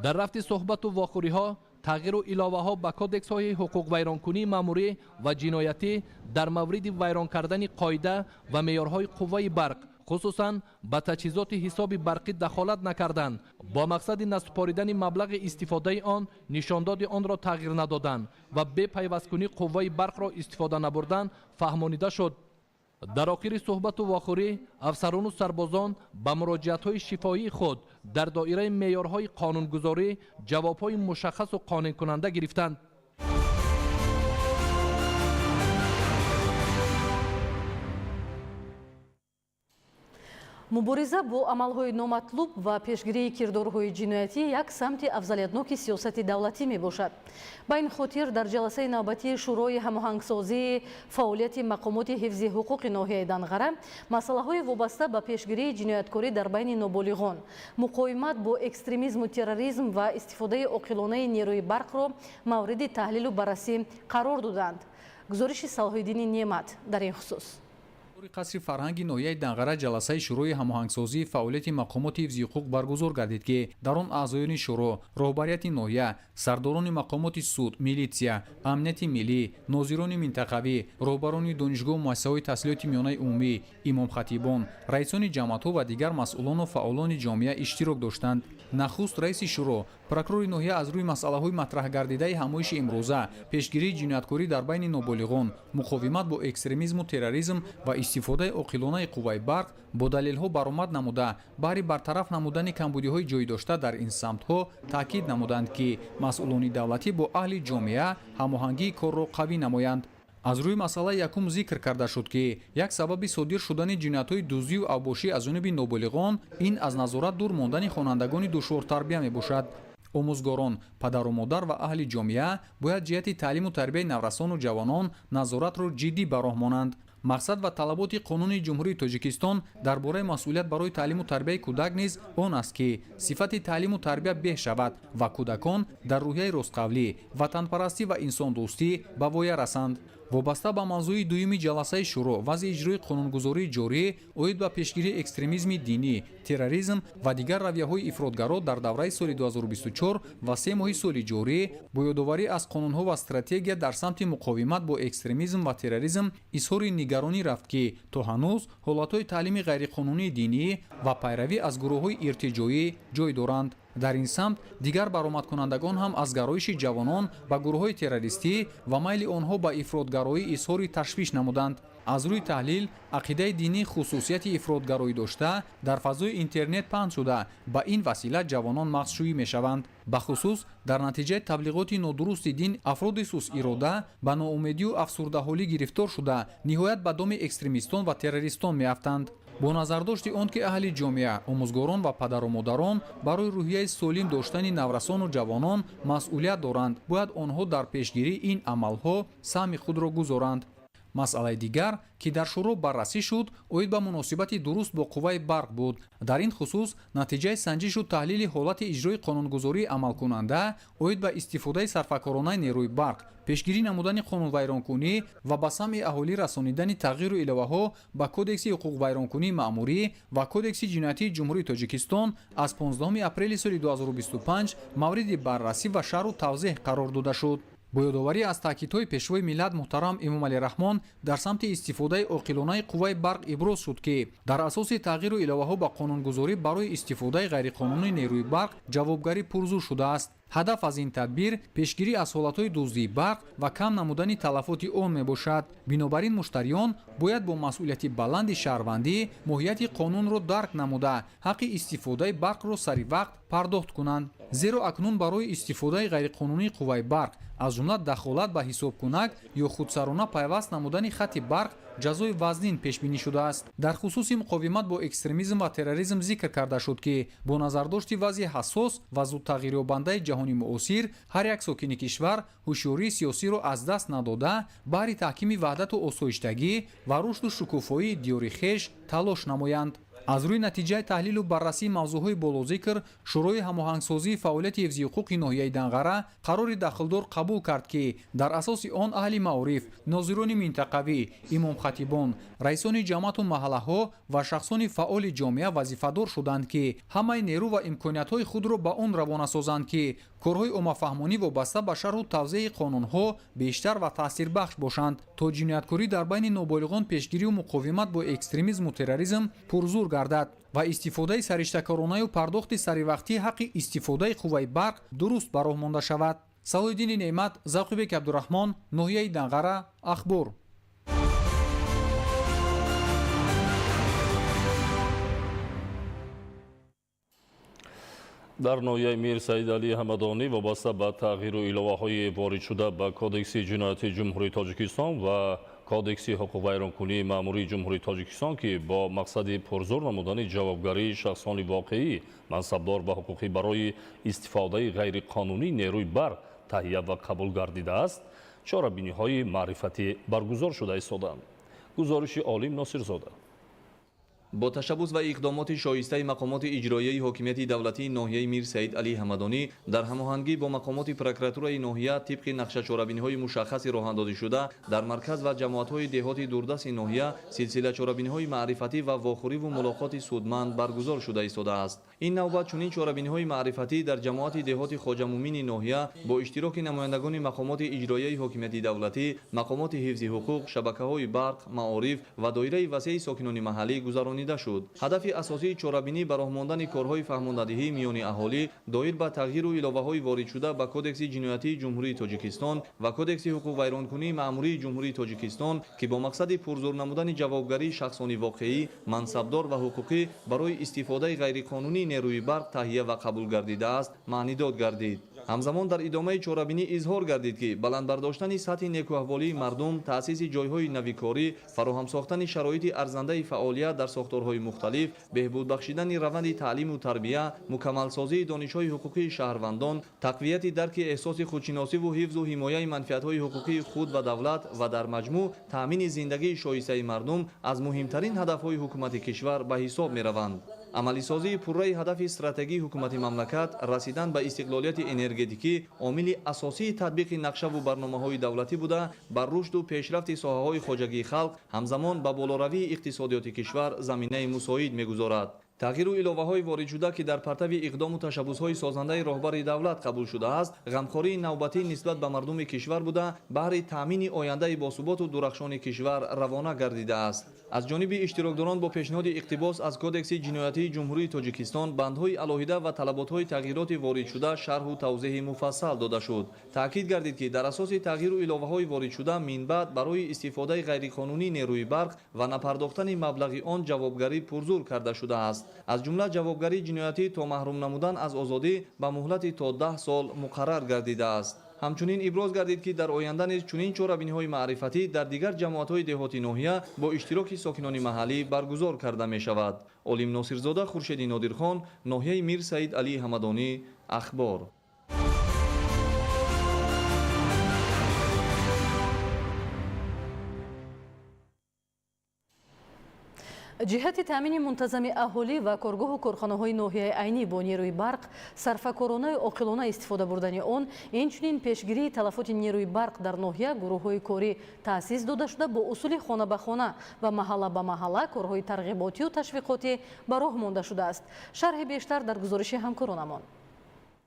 Дар рафти суҳбату вохӯриҳо тағйиру иловаҳо ба кодексҳои ҳуқуқвайронкунии маъмурӣ ва ҷиноятӣ дар мавриди вайрон кардани қоида ва меъёрҳои қувваи барқ, хусусан ба таҷҳизоти ҳисоби барқӣ дахолат накардан, бо мақсади насупоридани маблағи истифодаи он, нишондоди онро тағйир надодан ва бепайвасткунӣ қувваи барқро истифода набурдан фаҳмонида шуд. Дар охири суҳбату вохӯрӣ афсарону сарбозон ба муроҷиатҳои шифоҳии худ дар доираи меъёрҳои қонунгузорӣ ҷавобҳои мушаххасу қонеъкунанда гирифтанд. Мубориза бо амалҳои номатлуб ва пешгирии кирдорҳои ҷиноятӣ як самти афзалиятноки сиёсати давлатӣ мебошад. Ба ин хотир дар ҷаласаи навбатии Шӯрои ҳамоҳангсозии фаъолияти мақомоти ҳифзи ҳуқуқи ноҳияи Данғара масъалаҳои вобаста ба пешгирии ҷинояткорӣ дар байни ноболиғон, муқовимат бо экстремизму терроризм ва истифодаи оқилонаи нерӯи барқро мавриди таҳлилу баррасӣ қарор доданд. Гузориши Салоҳиддини Неъмат дар ин хусус. Қасри фарҳанги ноҳияи Данғара ҷаласаи Шӯрои ҳамоҳангсозии фаъолияти мақомоти ҳифзи ҳуқуқ баргузор гардид, ки дар он аъзоёни шӯро, роҳбарияти ноҳия, сардорони мақомоти суд, милитсия, амнияти миллӣ, нозирони минтақавӣ, роҳбарони донишгоҳу муассисаҳои таҳсилоти миёнаи умумӣ, имомхатибон, раисони ҷамоатҳо ва дигар масъулону фаъолони ҷомеа иштирок доштанд. Нахуст раиси шӯро, прокурори ноҳия аз рӯи масъалаҳои матраҳгардидаи ҳамоиши имрӯза, пешгирии ҷинояткорӣ дар байни ноболиғон, муқовимат бо экстремизму терроризм ва истифодаи оқилонаи қувваи барқ бо далелҳо баромад намуда, баҳри бартараф намудани камбудиҳои ҷой дошта дар ин самтҳо таъкид намуданд, ки масъулони давлатӣ бо аҳли ҷомеа ҳамоҳангии корро қавӣ намоянд. Аз рӯи масъалаи якум зикр карда шуд, ки як сабаби содир шудани ҷиноятҳои дуздию авбошӣ аз ҷониби ноболиғон ин аз назорат дур мондани хонандагони душвортарбия мебошад. Омӯзгорон, падару модар ва аҳли ҷомеа бояд ҷиҳати таълиму тарбияи наврасону ҷавонон назоратро ҷиддӣ ба роҳ монанд. Мақсад ва талаботи қонуни Ҷумҳурии Тоҷикистон дар бораи масъулият барои таълиму тарбияи кӯдак низ он аст, ки сифати таълиму тарбия беҳ шавад ва кӯдакон дар рӯҳияи ростқавлӣ, ватанпарастӣ ва инсондӯстӣ ба воя расанд. Вобаста ба мавзӯи дуюми ҷаласаи шӯро, вазъи иҷрои қонунгузории ҷорӣ оид ба пешгирии экстремизми динӣ, терроризм ва дигар равияҳои ифротгаро дар давраи соли 2024 ва се моҳи соли ҷорӣ бо ёдоварӣ аз қонунҳо ва стратегия дар самти муқовимат бо экстремизм ва терроризм изҳори нигаронӣ рафт, ки то ҳанӯз ҳолатҳои таълими ғайриқонунии динӣ ва пайравӣ аз гурӯҳҳои иртиҷоӣ ҷой доранд. Дар ин самт дигар баромадкунандагон ҳам аз гароиши ҷавонон ба гурӯҳҳои террористӣ ва майли онҳо ба ифротгароӣ изҳори ташвиш намуданд. Аз рӯи таҳлил, ақидаи динӣ хусусияти ифротгароӣ дошта дар фазои интернет паҳн шуда, ба ин васила ҷавонон мағзшӯӣ мешаванд. Бахусус дар натиҷаи таблиғоти нодурусти дин афроди сустирода ба ноумедию афсурдаҳолӣ гирифтор шуда, ниҳоят ба доми экстремистон ва террористон меафтанд. Бо назардошти он ки аҳли ҷомеа, омӯзгорон ва падару модарон барои рӯҳияи солим доштани наврасону ҷавонон масъулият доранд, бояд онҳо дар пешгирии ин амалҳо саҳми худро гузоранд. Масъалаи дигар, ки дар шӯро баррасӣ шуд, оид ба муносибати дуруст бо қувваи барқ буд. Дар ин хусус натиҷаи санҷишу таҳлили ҳолати иҷрои қонунгузории амалкунанда оид ба истифодаи сарфакоронаи нерӯи барқ, пешгирӣ намудани қонунвайронкунӣ ва ба самъи аҳолӣ расонидани тағйиру иловаҳо ба Кодекси ҳуқуқвайронкунии маъмурӣ ва Кодекси ҷиноятии Ҷумҳурии Тоҷикистон аз 15 апрели соли 2025 мавриди баррасӣ ва шарҳу тавзеҳ қарор дода шуд. Бо ёдоварӣ аз таъкидҳои Пешвои миллат муҳтарам Эмомалӣ Раҳмон дар самти истифодаи оқилонаи қувваи барқ иброз шуд, ки дар асоси тағйиру иловаҳо ба қонунгузорӣ барои истифодаи ғайриқонунии нерӯи барқ ҷавобгарӣ пурзӯр шудааст. Ҳадаф аз ин тадбир пешгирӣ аз ҳолатҳои дуздии барқ ва кам намудани талафоти он мебошад. Бинобар ин муштариён бояд бо масъулияти баланди шаҳрвандӣ моҳияти қонунро дарк намуда, ҳаққи истифодаи барқро сари вақт пардохт кунанд. Зеро акнун барои истифодаи ғайриқонунии қувваи барқ, аз ҷумла дахолат ба ҳисобкунак ё худсарона пайваст намудани хати барқ, ҷазои вазнин пешбинӣ шудааст. Дар хусуси муқовимат бо экстремизм ва терроризм зикр карда шуд, ки бо назардошти вазъи ҳассос ва зудтағйирёбандаи ҷаҳони муосир ҳар як сокини кишвар ҳушёрии сиёсиро аз даст надода, баҳри таҳкими ваҳдату осоиштагӣ ва рушду шукуфоии диёри хеш талош намоянд. Аз рӯи натиҷаи таҳлилу баррасии мавзӯъҳои болозикр, Шӯрои ҳамоҳангсозии фаъолияти ҳифзи ҳуқуқи ноҳияи Данғара қарори дахлдор қабул кард, ки дар асоси он аҳли маориф, нозирони минтақавӣ, имомхатибон, раисони ҷамоату маҳаллаҳо ва шахсони фаъоли ҷомеа вазифадор шуданд, ки ҳамаи нерӯ ва имкониятҳои худро ба он равона созанд, ки корҳои оммафаҳмонӣ вобаста ба шарҳу тавзеҳи қонунҳо бештар ва таъсирбахш бошанд, то ҷинояткорӣ дар байни ноболиғон пешгирию муқовимат бо экстремизму терроризм пурзӯр гардад ва истифодаи сариштакоронаю пардохти саривақтии ҳаққи истифодаи қувваи барқ дуруст ба роҳ монда шавад. Салоҳиддини Неъмат, Завқибек Абдураҳмон, ноҳияи Данғара, Ахбор. Дар ноҳияи Мир Саид Алӣ Ҳамадонӣ вобаста ба тағйиру иловаҳои воридшуда ба Кодекси ҷиноятии Ҷумҳурии Тоҷикистон ва Кодекси ҳуқуқвайронкунии маъмурии Ҷумҳурии Тоҷикистон, ки бо мақсади пурзӯр намудани ҷавобгарии шахсони воқеӣ, мансабдор ва ҳуқуқӣ барои истифодаи ғайриқонунии нерӯи барқ таҳия ва қабул гардидааст, чорабиниҳои маърифатӣ баргузор шуда истоданд. Гузориши Олим Носирзода. Бо ташаббус ва иқдомоти шоистаи мақомоти иҷроияи ҳокимияти давлатии ноҳияи Мир Саид Алӣ Ҳамадонӣ дар ҳамоҳангӣ бо мақомоти прокуратураи ноҳия тибқи нақшачорабиниҳои мушаххаси роҳандозишуда дар марказ ва ҷамоатҳои деҳоти дурдасти ноҳия силсила чорабиниҳои маърифатӣ ва вохӯриву мулоқоти судманд баргузор шуда истодааст. Ин навбат чунин чорабиниҳои маърифатӣ дар ҷамоати деҳоти Хоҷамумини ноҳия бо иштироки намояндагони мақомоти иҷроияи ҳокимияти давлатӣ, мақомоти ҳифзи ҳуқуқ, шабакаҳои барқ, маориф ва доираи васеи сокинони маҳаллӣ гузаронида шуд. Ҳадафи асосии чорабинӣ ба роҳ мондани корҳои фаҳмондадиҳӣ миёни аҳолӣ доир ба тағйиру иловаҳои воридшуда ба Кодекси ҷиноятии Ҷумҳурии Тоҷикистон ва Кодекси ҳуқуқвайронкунии маъмурии Ҷумҳурии Тоҷикистон, ки бо мақсади пурзӯр намудани ҷавобгарии шахсони воқеӣ, мансабдор ва ҳуқуқӣ барои истифодаи ғайриқонунии нерӯи барқ таҳия ва қабул гардидааст, маънидод гардид. Ҳамзамон дар идомаи чорабинӣ изҳор гардид, ки баланд бардоштани сатҳи некӯаҳволии мардум, таъсиси ҷойҳои навикорӣ, фароҳам сохтани шароити арзандаи фаъолият дар сохторҳои мухталиф, беҳбуд бахшидани раванди таълиму тарбия, мукаммалсозии донишҳои ҳуқуқии шаҳрвандон, тақвияти дарки эҳсоси худшиносиву ҳифзу ҳимояи манфиатҳои ҳуқуқии худ ва давлат ва дар маҷмӯъ таъмини зиндагии шоистаи мардум аз муҳимтарин ҳадафҳои ҳукумати кишвар ба ҳисоб мераванд. Амалисозии пурраи ҳадафи стратегии ҳукумати мамлакат, расидан ба истиқлолияти энергетикӣ омили асосии татбиқи нақшаву барномаҳои давлатӣ буда, бар рушду пешрафти соҳаҳои хоҷагии халқ, ҳамзамон ба болоравии иқтисодиёти кишвар заминаи мусоид мегузорад. Тағйиру иловаҳои воридшуда, ки дар партави иқдому ташаббусҳои созандаи роҳбари давлат қабул шудааст, ғамхории навбатӣ нисбат ба мардуми кишвар буда, баҳри таъмини ояндаи босуботу дурахшони кишвар равона гардидааст. Аз ҷониби иштирокдорон бо пешниҳоди иқтибос аз Кодекси ҷиноятии Ҷумҳурии Тоҷикистон бандҳои алоҳида ва талаботҳои тағйироти воридшуда шарҳу тавзеҳи муфассал дода шуд. Таъкид гардид, ки дар асоси тағйиру иловаҳои воридшуда минбаъд барои истифодаи ғайриқонунии нерӯи барқ ва напардохтани маблағи он ҷавобгарӣ пурзӯр карда шудааст. Аз ҷумла ҷавобгарии ҷиноятӣ то маҳрум намудан аз озодӣ ба муҳлати то 10 сол муқаррар гардидааст. Ҳамчунин иброз гардид, ки дар оянда низ чунин чорабиниҳои маърифатӣ дар дигар ҷамоатҳои деҳоти ноҳия бо иштироки сокинони маҳаллӣ баргузор карда мешавад. Олим Носирзода, Хуршеди Нодирхон, ноҳияи Мир Саид Алӣ Ҳамадонӣ, Ахбор. Ҷиҳати таъмини мунтазами аҳолӣ ва коргоҳу корхонаҳои ноҳияи Айнӣ бо нерӯи барқ, сарфакоронаю оқилона истифода бурдани он, инчунин пешгирии талафоти нерӯи барқ дар ноҳия гурӯҳҳои корӣ таъсис дода шуда, бо усули хона ба хона ва маҳалла ба маҳалла корҳои тарғиботию ташвиқотӣ ба роҳ монда шудааст. Шарҳи бештар дар гузориши ҳамкоронамон.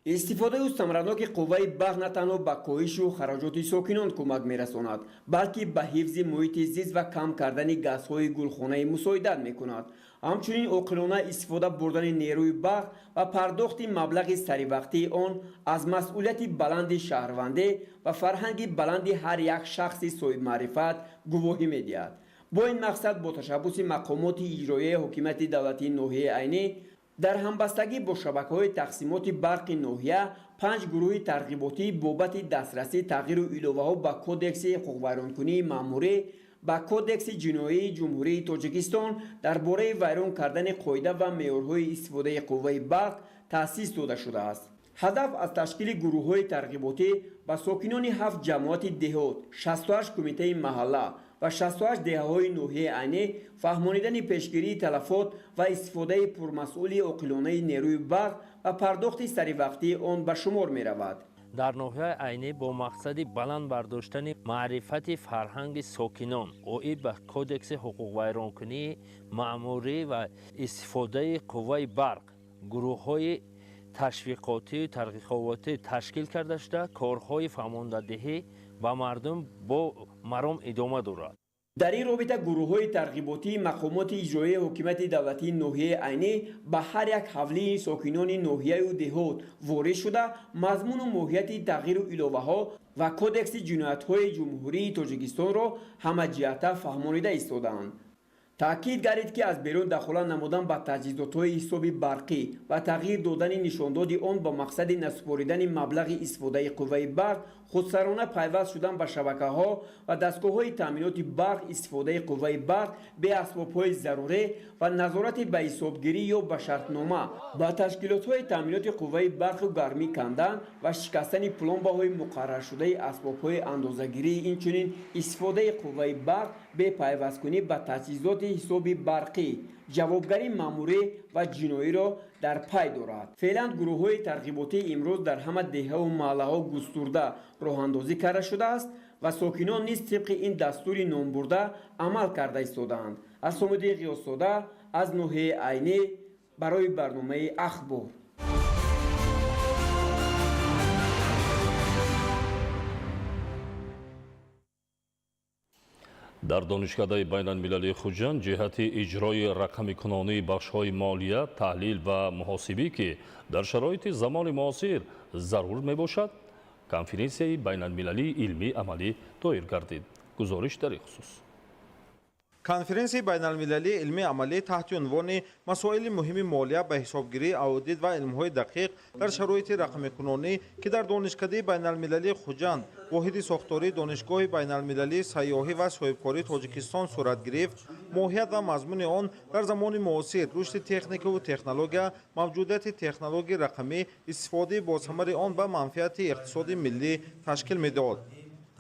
Истифодаи самараноки қувваи барқ на танҳо ба коҳишу хароҷоти сокинон кӯмак мерасонад, балки ба ҳифзи муҳити зист ва кам кардани газҳои гулхонаӣ мусоидат мекунад. Ҳамчунин оқилона истифода бурдани нерӯи барқ ва пардохти маблағи саривақтии он аз масъулияти баланди шаҳрвандӣ ва фарҳанги баланди ҳар як шахси соҳибмаърифат гувоҳӣ медиҳад. Бо ин мақсад бо ташаббуси мақомоти иҷроияи ҳокимияти давлатии ноҳияи Айнӣ дар ҳамбастагӣ бо шабакаҳои тақсимоти барқи ноҳия 5 гурӯҳи тарғиботӣ бобати дастрасӣ, тағйиру иловаҳо ба Кодекси ҳуқуқвайронкунии маъмурӣ, ба Кодекси ҷиноии Ҷумҳурии Тоҷикистон дар бораи вайрон кардани қоида ва меъёрҳои истифодаи қувваи барқ таъсис дода шудааст. Ҳадаф аз ташкили гурӯҳҳои тарғиботӣ ба сокинони 7 ҷамоати деҳот, 68 кумитаи маҳалла ва 68 деҳаҳои ноҳияи Айнӣ фаҳмонидани пешгирии талафот ва истифодаи пурмасъули оқилонаи нерӯи барқ ва пардохти саривақтии он ба шумор меравад. Дар ноҳияи Айнӣ бо мақсади баланд бардоштани маърифати фарҳанги сокинон оид ба Кодекси ҳуқуқвайронкунии маъмурӣ ва истифодаи қувваи барқ гурӯҳҳои ташвиқотию тарғиботӣ ташкил карда шуда, корҳои фаҳмондадиҳӣ ба мардум бо маром идома дорад. Дар ин робита гурӯҳҳои тарғиботии мақомоти иҷроияи ҳокимияти давлатии ноҳияи Айнӣ ба ҳар як ҳавлии сокинони ноҳияю деҳот ворид шуда, мазмуну моҳияти тағйиру иловаҳо ва Кодекси ҷиноятҳои Ҷумҳурии Тоҷикистонро ҳамаҷиҳата фаҳмонида истодаанд. Таъкид гардид, ки аз берун дахола намудан ба таҷҳизотҳои ҳисоби барқӣ ва тағйир додани нишондоди он ба мақсади насупоридани маблағи истифодаи қувваи барқ, худсарона пайваст шудан ба шабакаҳо ва дастгоҳҳои таъминоти барқ, истифодаи қувваи барқ бе асбобҳои зарурӣ ва назорати ба ҳисобгирӣ ё ба шартнома ба ташкилотҳои таъминоти қувваи барқу гармӣ кандан ва шикастани пломбаҳои муқарраршудаи асбобҳои андозагирӣ, инчунин истифодаи қувваи барқ бе пайвасткунӣ ба таҷҳизоти ҳисоби барқӣ ҷавобгарии маъмурӣ ва ҷиноиро дар пай дорад. Феълан гурӯҳҳои тарғиботӣ имрӯз дар ҳама деҳаву маҳаллаҳо густурда роҳандозӣ карда шудааст ва сокинон низ тибқи ин дастури номбурда амал карда истодаанд. Асомиддин Ғиёсзода аз ноҳияи Айнӣ барои барномаи Ахбор. Дар Донишкадаи байналмилалии Хуҷанд ҷиҳати иҷрои рақамикунонии бахшҳои молия, таҳлил ва муҳосибӣ, ки дар шароити замони муосир зарур мебошад, конференсияи байналмилалии илмии амалӣ доир гардид. Гузориш дар ин хусус. Конференсияи байналмилалии илмии амалӣ таҳти унвони масоили муҳими молия ба ҳисобгирӣ, аудит ва илмҳои дақиқ дар шароити рақамикунонӣ, ки дар Донишкадаи байналмилалии Хуҷанд, воҳиди сохтории Донишгоҳи байналмилалии сайёҳӣ ва соҳибкории Тоҷикистон сурат гирифт, моҳият ва мазмуни он дар замони муосир, рушди техникаву технология, мавҷудияти технологияи рақамӣ, истифодаи босамари он ба манфиати иқтисоди миллӣ ташкил медод.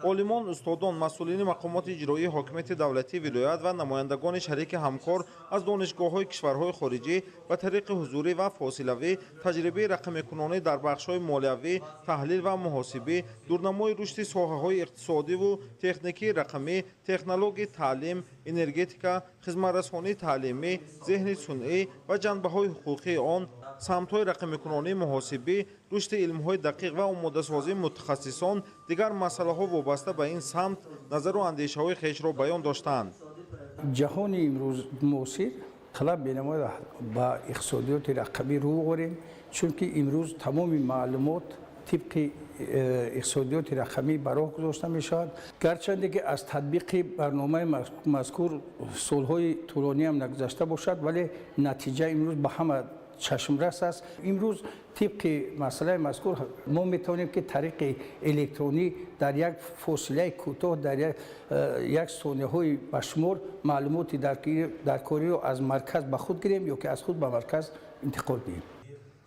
Олимон, устодон, масъулини мақомоти иҷроии ҳокимияти давлатии вилоят ва намояндагони шарики ҳамкор аз донишгоҳҳои кишварҳои хориҷӣ ба тариқи ҳузурӣ ва фосилавӣ таҷрибаи рақамикунонӣ дар бахшҳои молиявӣ, таҳлил ва муҳосибӣ, дурнамои рушди соҳаҳои иқтисодиву техникии рақамӣ, технологияи таълим, энергетика, хизматрасонии таълимӣ, зеҳни сунъӣ ва ҷанбаҳои ҳуқуқии он, самтҳои рақамикунонии муҳосибӣ, рушди илмҳои дақиқ ва омодасозии мутахассисон, дигар масъалаҳо вобаста ба ин самт назару андешаҳои хешро баён доштанд. Ҷаҳони имрӯз муосир талаб менамояд ба иқтисодиёти рақамӣ рӯ орем, чунки имрӯз тамоми маълумот тибқи иқтисодиёти рақамӣ ба роҳ гузошта мешавад. Гарчанде ки аз татбиқи барномаи мазкур солҳои тӯлониам нагузашта бошад, вале натиҷа имрӯз ба ҳама чашмрас аст. Имрӯз тибқи масъалаи мазкур мо метавонем ки тариқи электронӣ дар як фосилаи кӯтоҳ, дар як сонияҳои ба шумор маълумоти даркориро аз марказ ба худ гирем ё ки аз худ ба марказ интиқол диҳем.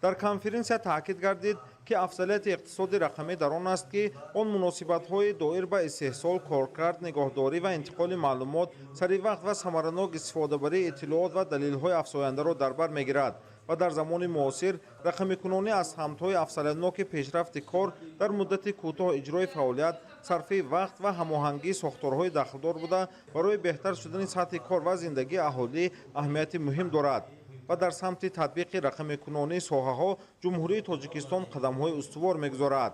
Дар конференсия таъкид гардид, ки афзалияти иқтисоди рақамӣ дар он аст, ки он муносибатҳои доир ба истеҳсол, коркард, нигоҳдорӣ ва интиқоли маълумот, саривақт ва самаранок истифодабарии иттилоот ва далелҳои афзояндаро дар бар мегирад ва дар замони муосир рақамикунонӣ аз самтҳои афзалиятноки пешрафти кор дар муддати кӯтоҳ, иҷрои фаъолият, сарфи вақт ва ҳамоҳангии сохторҳои дахлдор буда, барои беҳтар шудани сатҳи кор ва зиндагии аҳолӣ аҳамияти муҳим дорад. Ва дар самти татбиқи рақамикунонии соҳаҳо Ҷумҳурии Тоҷикистон қадамҳои устувор мегузорад.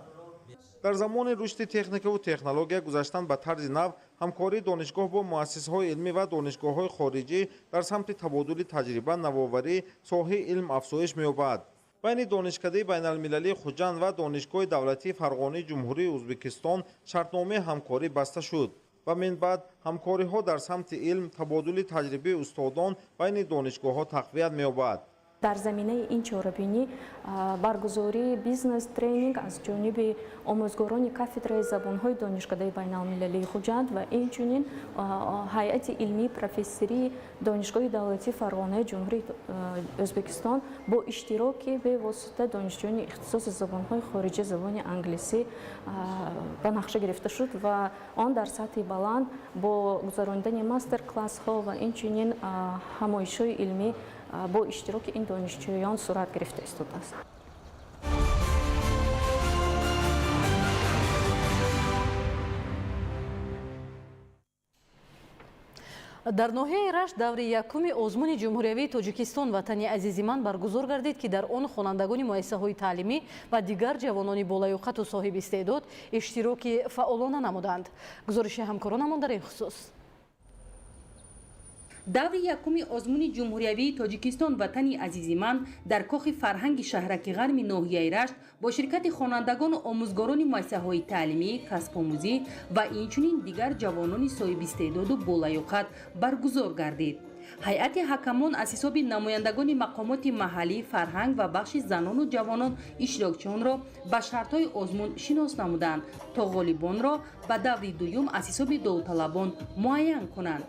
Дар замони рушди техникаву технология, гузаштан ба тарзи нав, ҳамкории донишгоҳ бо муассисаҳои илмӣ ва донишгоҳҳои хориҷӣ дар самти табодули таҷриба, навоварӣ, соҳаи илм афзоиш меёбад. Байни Донишкадаи байналмилалии Хуҷанд ва Донишгоҳи давлатии Фарғонии Ҷумҳурии Ӯзбекистон шартномаи ҳамкорӣ баста шуд ва минбаъд ҳамкориҳо дар самти илм, табодули таҷрибаи устодон байни донишгоҳҳо тақвият меёбад. Дар заминаи ин чорабинӣ баргузории бизнес тренинг аз ҷониби омӯзгорони кафедраи забонҳои Донишкадаи байналмилалии Хуҷанд ва инчунин ҳайати илмии профессории Донишгоҳи давлатии Фарғонаи Ҷумҳурии Ӯзбекистон бо иштироки бевосита донишҷӯёни ихтисоси забонҳои хориҷӣ, забони англисӣ ба нақша гирифта шуд ва он дар сатҳи баланд бо гузаронидани мастер-классҳо ва инчунин ҳамоишҳои илмӣ бо иштироки ин донишҷӯён сурат гирифта истодааст. Дар ноҳияи Рашт даври якуми озмуни ҷумҳуриявии Тоҷикистон «Ватани азизи ман» баргузор гардид, ки дар он хонандагони муассисаҳои таълимӣ ва дигар ҷавонони болаёқату соҳиби истеъдод иштироки фаъолона намуданд. Гузориши ҳамкоронамон дар ин хусус. Даври якуми озмуни ҷумҳуриявии Тоҷикистон «Ватани азизи ман» дар кохи фарҳанги шаҳраки ғарми ноҳияи Рашт бо ширкати хонандагону омӯзгорони муассисаҳои таълимӣ, касбомӯзӣ ва инчунин дигар ҷавонони соҳибистеъдоду болаёқат баргузор гардид. Ҳайати ҳакамон аз ҳисоби намояндагони мақомоти маҳаллӣ, фарҳанг ва бахши занону ҷавонон иштирокчиёнро ба шартҳои озмун шинос намуданд, то ғолибонро ба даври дуюм аз ҳисоби довталабон муайян кунанд.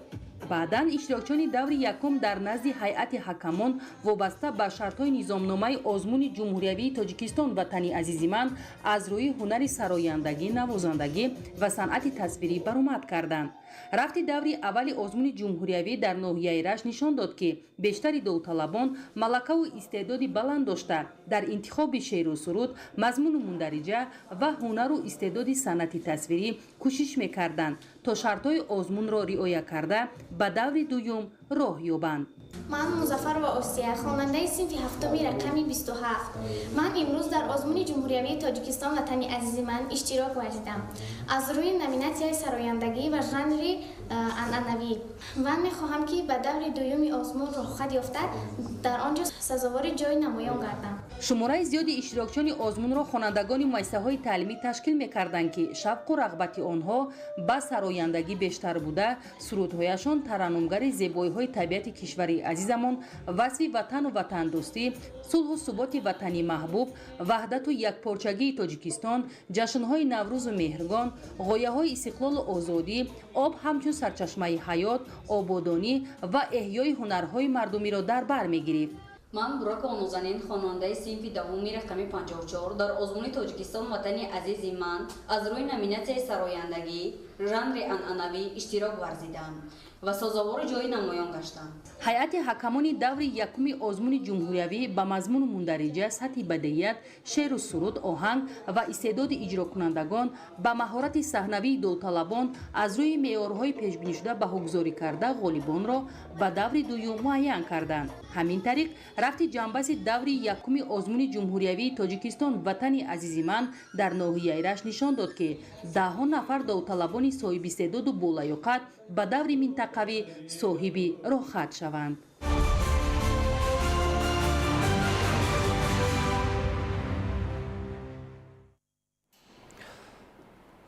Баъдан иштирокчиёни даври якум дар назди ҳайати ҳакамон вобаста ба шартҳои низомномаи озмуни ҷумҳуриявии Тоҷикистон «Ватани азизи ман» аз рӯи ҳунари сарояндагӣ, навозандагӣ ва санъати тасвирӣ баромад карданд. Рафти даври аввали озмуни ҷумҳуриявӣ дар ноҳияи Рашт нишон дод, ки бештари довталабон малакаву истеъдоди баланд дошта, дар интихоби шеъру суруд, мазмуну мундариҷа ва ҳунару истеъдоди санъати тасвирӣ кӯшиш мекарданд, то шартҳои озмунро риоя карда ба даври дуюм роҳ ёбанд. Ман Музаффарова Осия, хонандаи синфи ҳафтуми рақами 27. Ман имрӯз дар озмуни ҷумҳуриявии Тоҷикистон «Ватани азизи ман» иштирок варзидам аз рӯи номинатсияи сарояндагӣ ва жанри анъанавӣ. Ман мехоҳам, ки ба даври дуюми озмун роҳхат ёфта, дар он ҷо сазовори ҷои намоён гардам. Шумораи зиёди иштирокчиёни озмунро хонандагони муассисаҳои таълимӣ ташкил мекарданд, ки шавқу рағбати онҳо ба сарояндагӣ бештар буда, сурудҳояшон тараннумгари зебоиҳои табиати кишвари азизамон, васфи ватану ватандӯстӣ, сулҳу суботи ватани маҳбуб, ваҳдату якпорчагии Тоҷикистон, ҷашнҳои Наврӯзу Меҳргон, ғояҳои истиқлолу озодӣ, об ҳамчун сарчашмаи ҳаёт, ободонӣ ва эҳёи ҳунарҳои мардумиро дар бар мегирифт. Ман Буракова Нозанин, хонандаи синфи даҳуми рақами 54, дар озмуни Тоҷикистон «Ватани азизи ман» аз рӯи номинатсияи сарояндагӣ, жанри анъанавӣ иштирок варзидам ва сазовори ҷои намоён гаштам. Ҳайати ҳакамони даври якуми озмуни ҷумҳуриявӣ ба мазмуну мундариҷа, сатҳи бадеият, шеъру суруд, оҳанг ва истеъдоди иҷрокунандагон, ба маҳорати саҳнавии довталабон аз рӯи меъёрҳои пешбинишуда баҳогузорӣ карда, ғолибонро ба даври дуюм муайян карданд. Ҳамин тариқ, рафти ҷанбази даври якуми озмуни ҷумҳуриявии Тоҷикистон «Ватани азизи ман» дар ноҳияи Рашт нишон дод, ки даҳҳо нафар довталабони соҳибистеъдоду болаёқат ба даври минтақавӣ соҳиби роҳхат шаванд.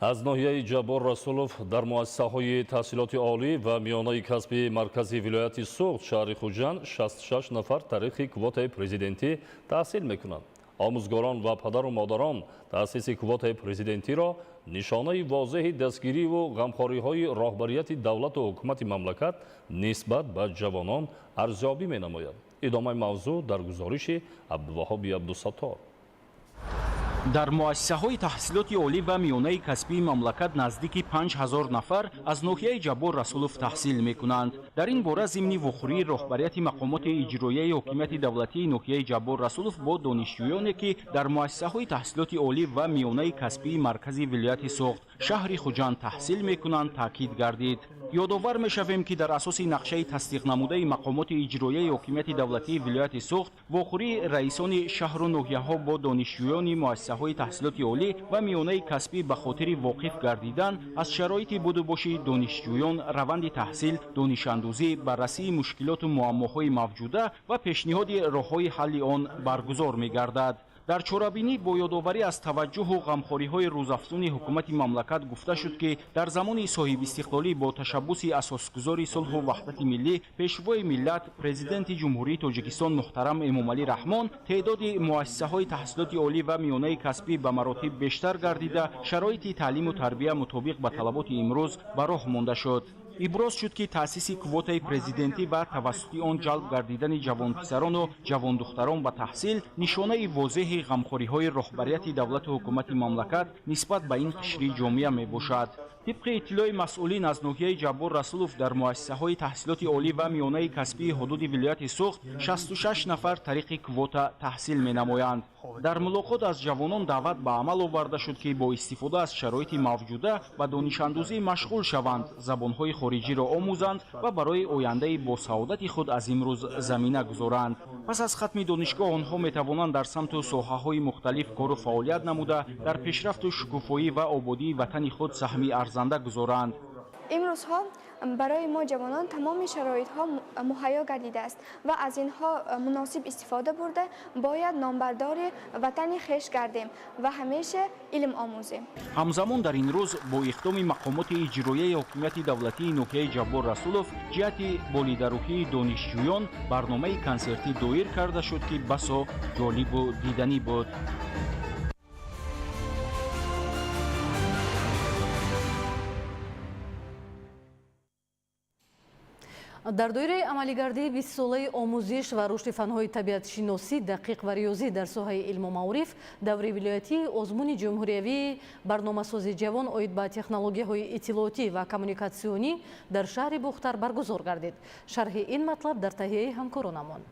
Аз ноҳияи Ҷаббор Расулов дар муассисаҳои таҳсилоти олӣ ва миёнаи касби маркази вилояти Суғд, шаҳри Хуҷанд 66 нафар тариқи квотаи президентӣ таҳсил мекунанд. Омӯзгорон ва падару модарон таъсиси квотаи президентиро нишонаи возеҳи дастгириву ғамхориҳои роҳбарияти давлату ҳукумати мамлакат нисбат ба ҷавонон арзёбӣ менамояд. Идомаи мавзӯъ дар гузориши Абдуваҳоби Абдусаттор. Дар муассисаҳои таҳсилоти олӣ ва миёнаи касбии мамлакат наздики 5000 нафар аз ноҳияи Ҷаббор Расулов таҳсил мекунанд. Дар ин бора зимни вохӯрии роҳбарияти мақомоти иҷроияи ҳокимияти давлатии ноҳияи Ҷаббор Расулов бо донишҷӯёне, ки дар муассисаҳои таҳсилоти олӣ ва миёнаи касбии маркази вилояти Суғд, шаҳри Хуҷанд таҳсил мекунанд, таъкид гардид. Ёдовар мешавем, ки дар асоси нақшаи тасдиқнамудаи мақомоти иҷроияи ҳокимияти давлатии вилояти Суғд, вохӯрии раисони шаҳру ноҳияҳо бо донишҷӯёни муассисаҳои таҳсилоти олӣ ва миёнаи касбӣ ба хотири воқиф гардидан аз шароити будубоши донишҷӯён, раванди таҳсил, донишандӯзӣ, баррасии мушкилоту муаммоҳои мавҷуда ва пешниҳоди роҳҳои ҳалли он баргузор мегардад. Дар чорабинӣ бо ёдоварӣ аз таваҷҷуҳу ғамхориҳои рӯзафзуни ҳукумати мамлакат гуфта шуд, ки дар замони соҳибистиқлолӣ бо ташаббуси асосгузори сулҳу ваҳдати миллӣ, пешвои миллат, президенти Ҷумҳурии Тоҷикистон муҳтарам Эмомалӣ Раҳмон теъдоди муассисаҳои таҳсилоти олӣ ва миёнаи касбӣ ба маротиб бештар гардида, шароити таълиму тарбия мутобиқ ба талаботи имрӯз ба роҳ монда шуд. Иброз шуд, ки таъсиси квотаи президентӣ ва тавассути он ҷалб гардидани ҷавонписарону ҷавондухтарон ба таҳсил нишонаи возеҳи ғамхориҳои роҳбарияти давлату ҳукумати мамлакат нисбат ба ин қишри ҷомеа мебошад. Тибқи иттилои масъулин аз ноҳияи Ҷаббор Расулов, дар муассисаҳои таҳсилоти олӣ ва миёнаи касбии ҳудуди вилояти Суғд 66 нафар тариқи квота таҳсил менамоянд. Дар мулоқот аз ҷавонон даъват ба амал оварда шуд, ки бо истифода аз шароити мавҷуда ба донишандӯзӣ машғул шаванд, забонҳои хориҷиро омӯзанд ва барои ояндаи босаодати худ аз имрӯз замина гузоранд. Пас аз хатми донишгоҳ онҳо метавонанд дар самту соҳаҳои мухталиф кору фаъолият намуда, дар пешрафту шукуфоӣ ва ободии ватани худ саҳми арзанда гузоранд. Имрӯзҳо барои мо ҷавонон тамоми шароитҳо муҳайё гардидааст ва аз инҳо муносиб истифода бурда бояд номбардори ватани хеш гардем ва ҳамеша илм омӯзем. Ҳамзамон дар ин рӯз бо иқдоми мақомоти иҷроияи ҳокимияти давлатии ноҳияи Ҷаббор Расулов ҷиҳати болидарӯҳии донишҷӯён барномаи консертӣ доир карда шуд, ки басо ҷолибу диданӣ буд. Дар доираи амалигардии 20-солаи омӯзиш ва рушди фанҳои табиатшиносӣ, дақиқ ва риёзӣ дар соҳаи илму маориф, даври вилоятии озмуни ҷумҳуриявии барномасози ҷавон оид ба технологияҳои иттилоотӣ ва коммуникатсионӣ дар шаҳри Бухтар баргузор гардид. Шарҳи ин матлаб дар таҳияи ҳамкоронамон.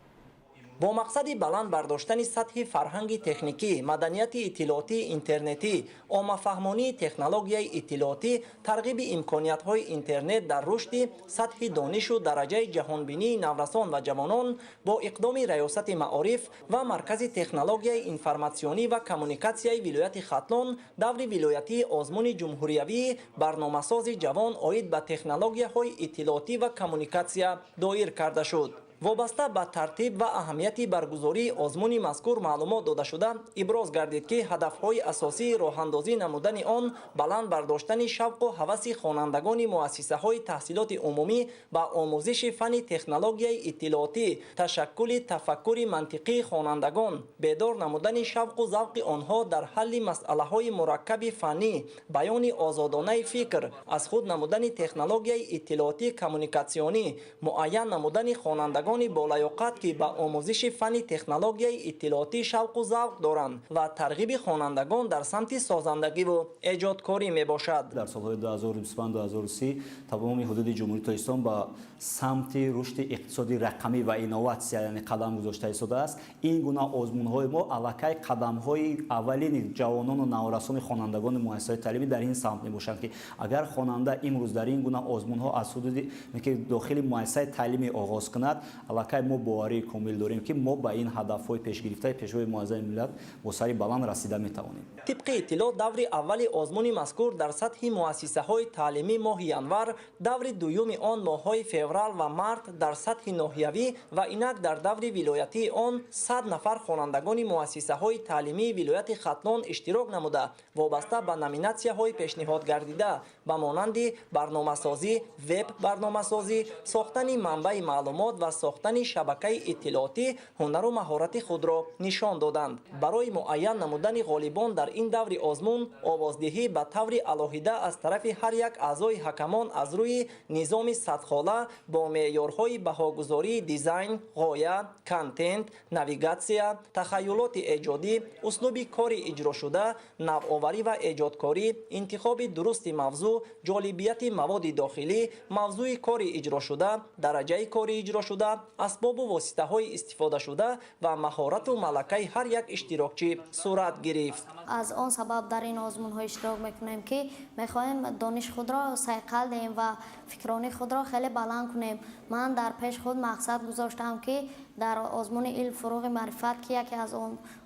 Бо мақсади баланд бардоштани сатҳи фарҳанги техникӣ, маданияти иттилоотӣ, интернетӣ, оммафаҳмонии технологияи иттилоотӣ, тарғиби имкониятҳои интернет дар рушди сатҳи донишу дараҷаи ҷаҳонбинии наврасон ва ҷавонон бо иқдоми Раёсати маориф ва Маркази технологияи информатсионӣ ва коммуникатсияи вилояти Хатлон даври вилоятии озмуни ҷумҳуриявии барномасози ҷавон оид ба технологияҳои иттилоотӣ ва коммуникатсия доир карда шуд. Вобаста ба тартиб ва аҳамияти баргузории озмуни мазкур маълумот дода шуда, иброз гардид, ки ҳадафҳои асосии роҳандозӣ намудани он баланд бардоштани шавқу ҳаваси хонандагони муассисаҳои таҳсилоти умумӣ ба омӯзиши фанни технологияи иттилоотӣ, ташаккули тафаккури мантиқии хонандагон, бедор намудани шавқу завқи онҳо дар ҳалли масъалаҳои мураккаби фаннӣ, баёни озодонаи фикр, аз худ намудани технологияи иттилоотӣ коммуникатсионӣ, муайян намудани хонандагон болаёқат, ки ба омӯзиши фанни технологияи иттилоотӣ шавқу завқ доранд ва тарғиби хонандагон дар самти созандагиву эҷодкорӣ мебошад. Дар солҳои 2025-2030 тамоми ҳудуди Ҷумҳурии Тоҷикистон ба самти рушди иқтисоди рақамӣ ва инноватсия, яъне қадам гузошта истодааст. Ин гуна озмунҳои мо аллакай қадамҳои аввалини ҷавонону наврасони хонандагони муассисаҳои таълимӣ дар ин самт мебошанд, ки агар хонанда имрӯз дар ин гуна озмунҳо аз ҳудуди ки дохили муассисаи таълимӣ оғоз кунад, аллакай мо боварии комил дорем, ки мо ба ин ҳадафҳои пешгирифтаи Пешвои муаззами миллат бо сари баланд расида метавонем. Тибқи иттилоъ, даври аввали озмуни мазкур дар сатҳи муассисаҳои таълимӣ моҳи январ, даври дуюми он моҳҳои феврал ва март дар сатҳи ноҳиявӣ ва инак дар даври вилоятии он 100 нафар хонандагони муассисаҳои таълимии вилояти Хатлон иштирок намуда, вобаста ба номинатсияҳои пешниҳод гардида ба монанди барномасозӣ, веб барномасозӣ, сохтани манбаи маълумот ва сохтани шабакаи иттилоотӣ ҳунару маҳорати худро нишон доданд. Барои муайян намудани ғолибон дар ин даври озмун овоздиҳӣ ба таври алоҳида аз тарафи ҳар як аъзои ҳакамон аз рӯи низоми садхола бо меъёрҳои баҳогузории дизайн, ғоя, контент, навигатсия, тахайюлоти эҷодӣ, услуби кори иҷрошуда, навоварӣ ва эҷодкорӣ, интихоби дурусти мавзӯъ, ҷолибияти маводи дохилӣ, мавзӯи кори иҷрошуда, дараҷаи кори иҷрошуда, асбобу воситаҳои истифодашуда ва маҳорату малакаи ҳар як иштирокчӣ сурат гирифт. Аз он сабаб дар ин озмунҳо иштирок мекунем, ки мехоҳем дониши худро сайқал диҳем ва фикрони худро хеле баланд кунем. Ман дар пеш худ мақсад гузоштам, ки дар озмуни илм фурӯғи маърифат, ки яке аз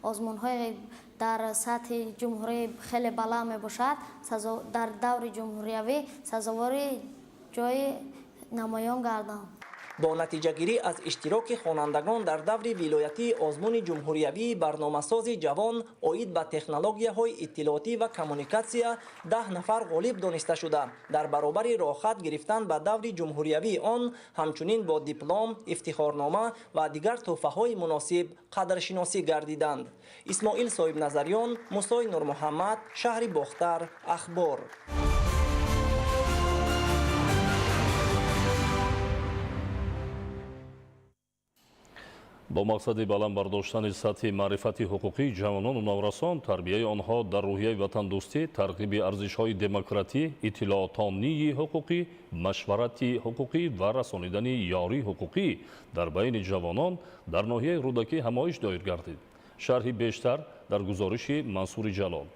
озмунҳои дар сатҳи ҷумҳурӣ хеле баланд мебошад, дар даври ҷумҳуриявӣ сазовори ҷои намоён гардам. Бо натиҷагирӣ аз иштироки хонандагон дар даври вилоятии озмуни ҷумҳуриявии барномасози ҷавон оид ба технологияҳои иттилоотӣ ва коммуникатсия 10 нафар ғолиб дониста шуда, дар баробари роҳхат гирифтан ба даври ҷумҳуриявии он ҳамчунин бо диплом, ифтихорнома ва дигар тӯҳфаҳои муносиб қадршиносӣ гардиданд. Исмоил Соҳибназарён, Мусои Нурмуҳаммад, шаҳри Бохтар, Ахбор. Бо мақсади баланд бардоштани сатҳи маърифати ҳуқуқии ҷавонону наврасон, тарбияи онҳо дар рӯҳияи ватандӯстӣ, тарғиби арзишҳои демократӣ, иттилоотонии ҳуқуқӣ, машварати ҳуқуқӣ ва расонидани ёрии ҳуқуқӣ дар байни ҷавонон дар ноҳияи Рӯдакӣ ҳамоиш доир гардид. Шарҳи бештар дар гузориши Мансури Ҷалол.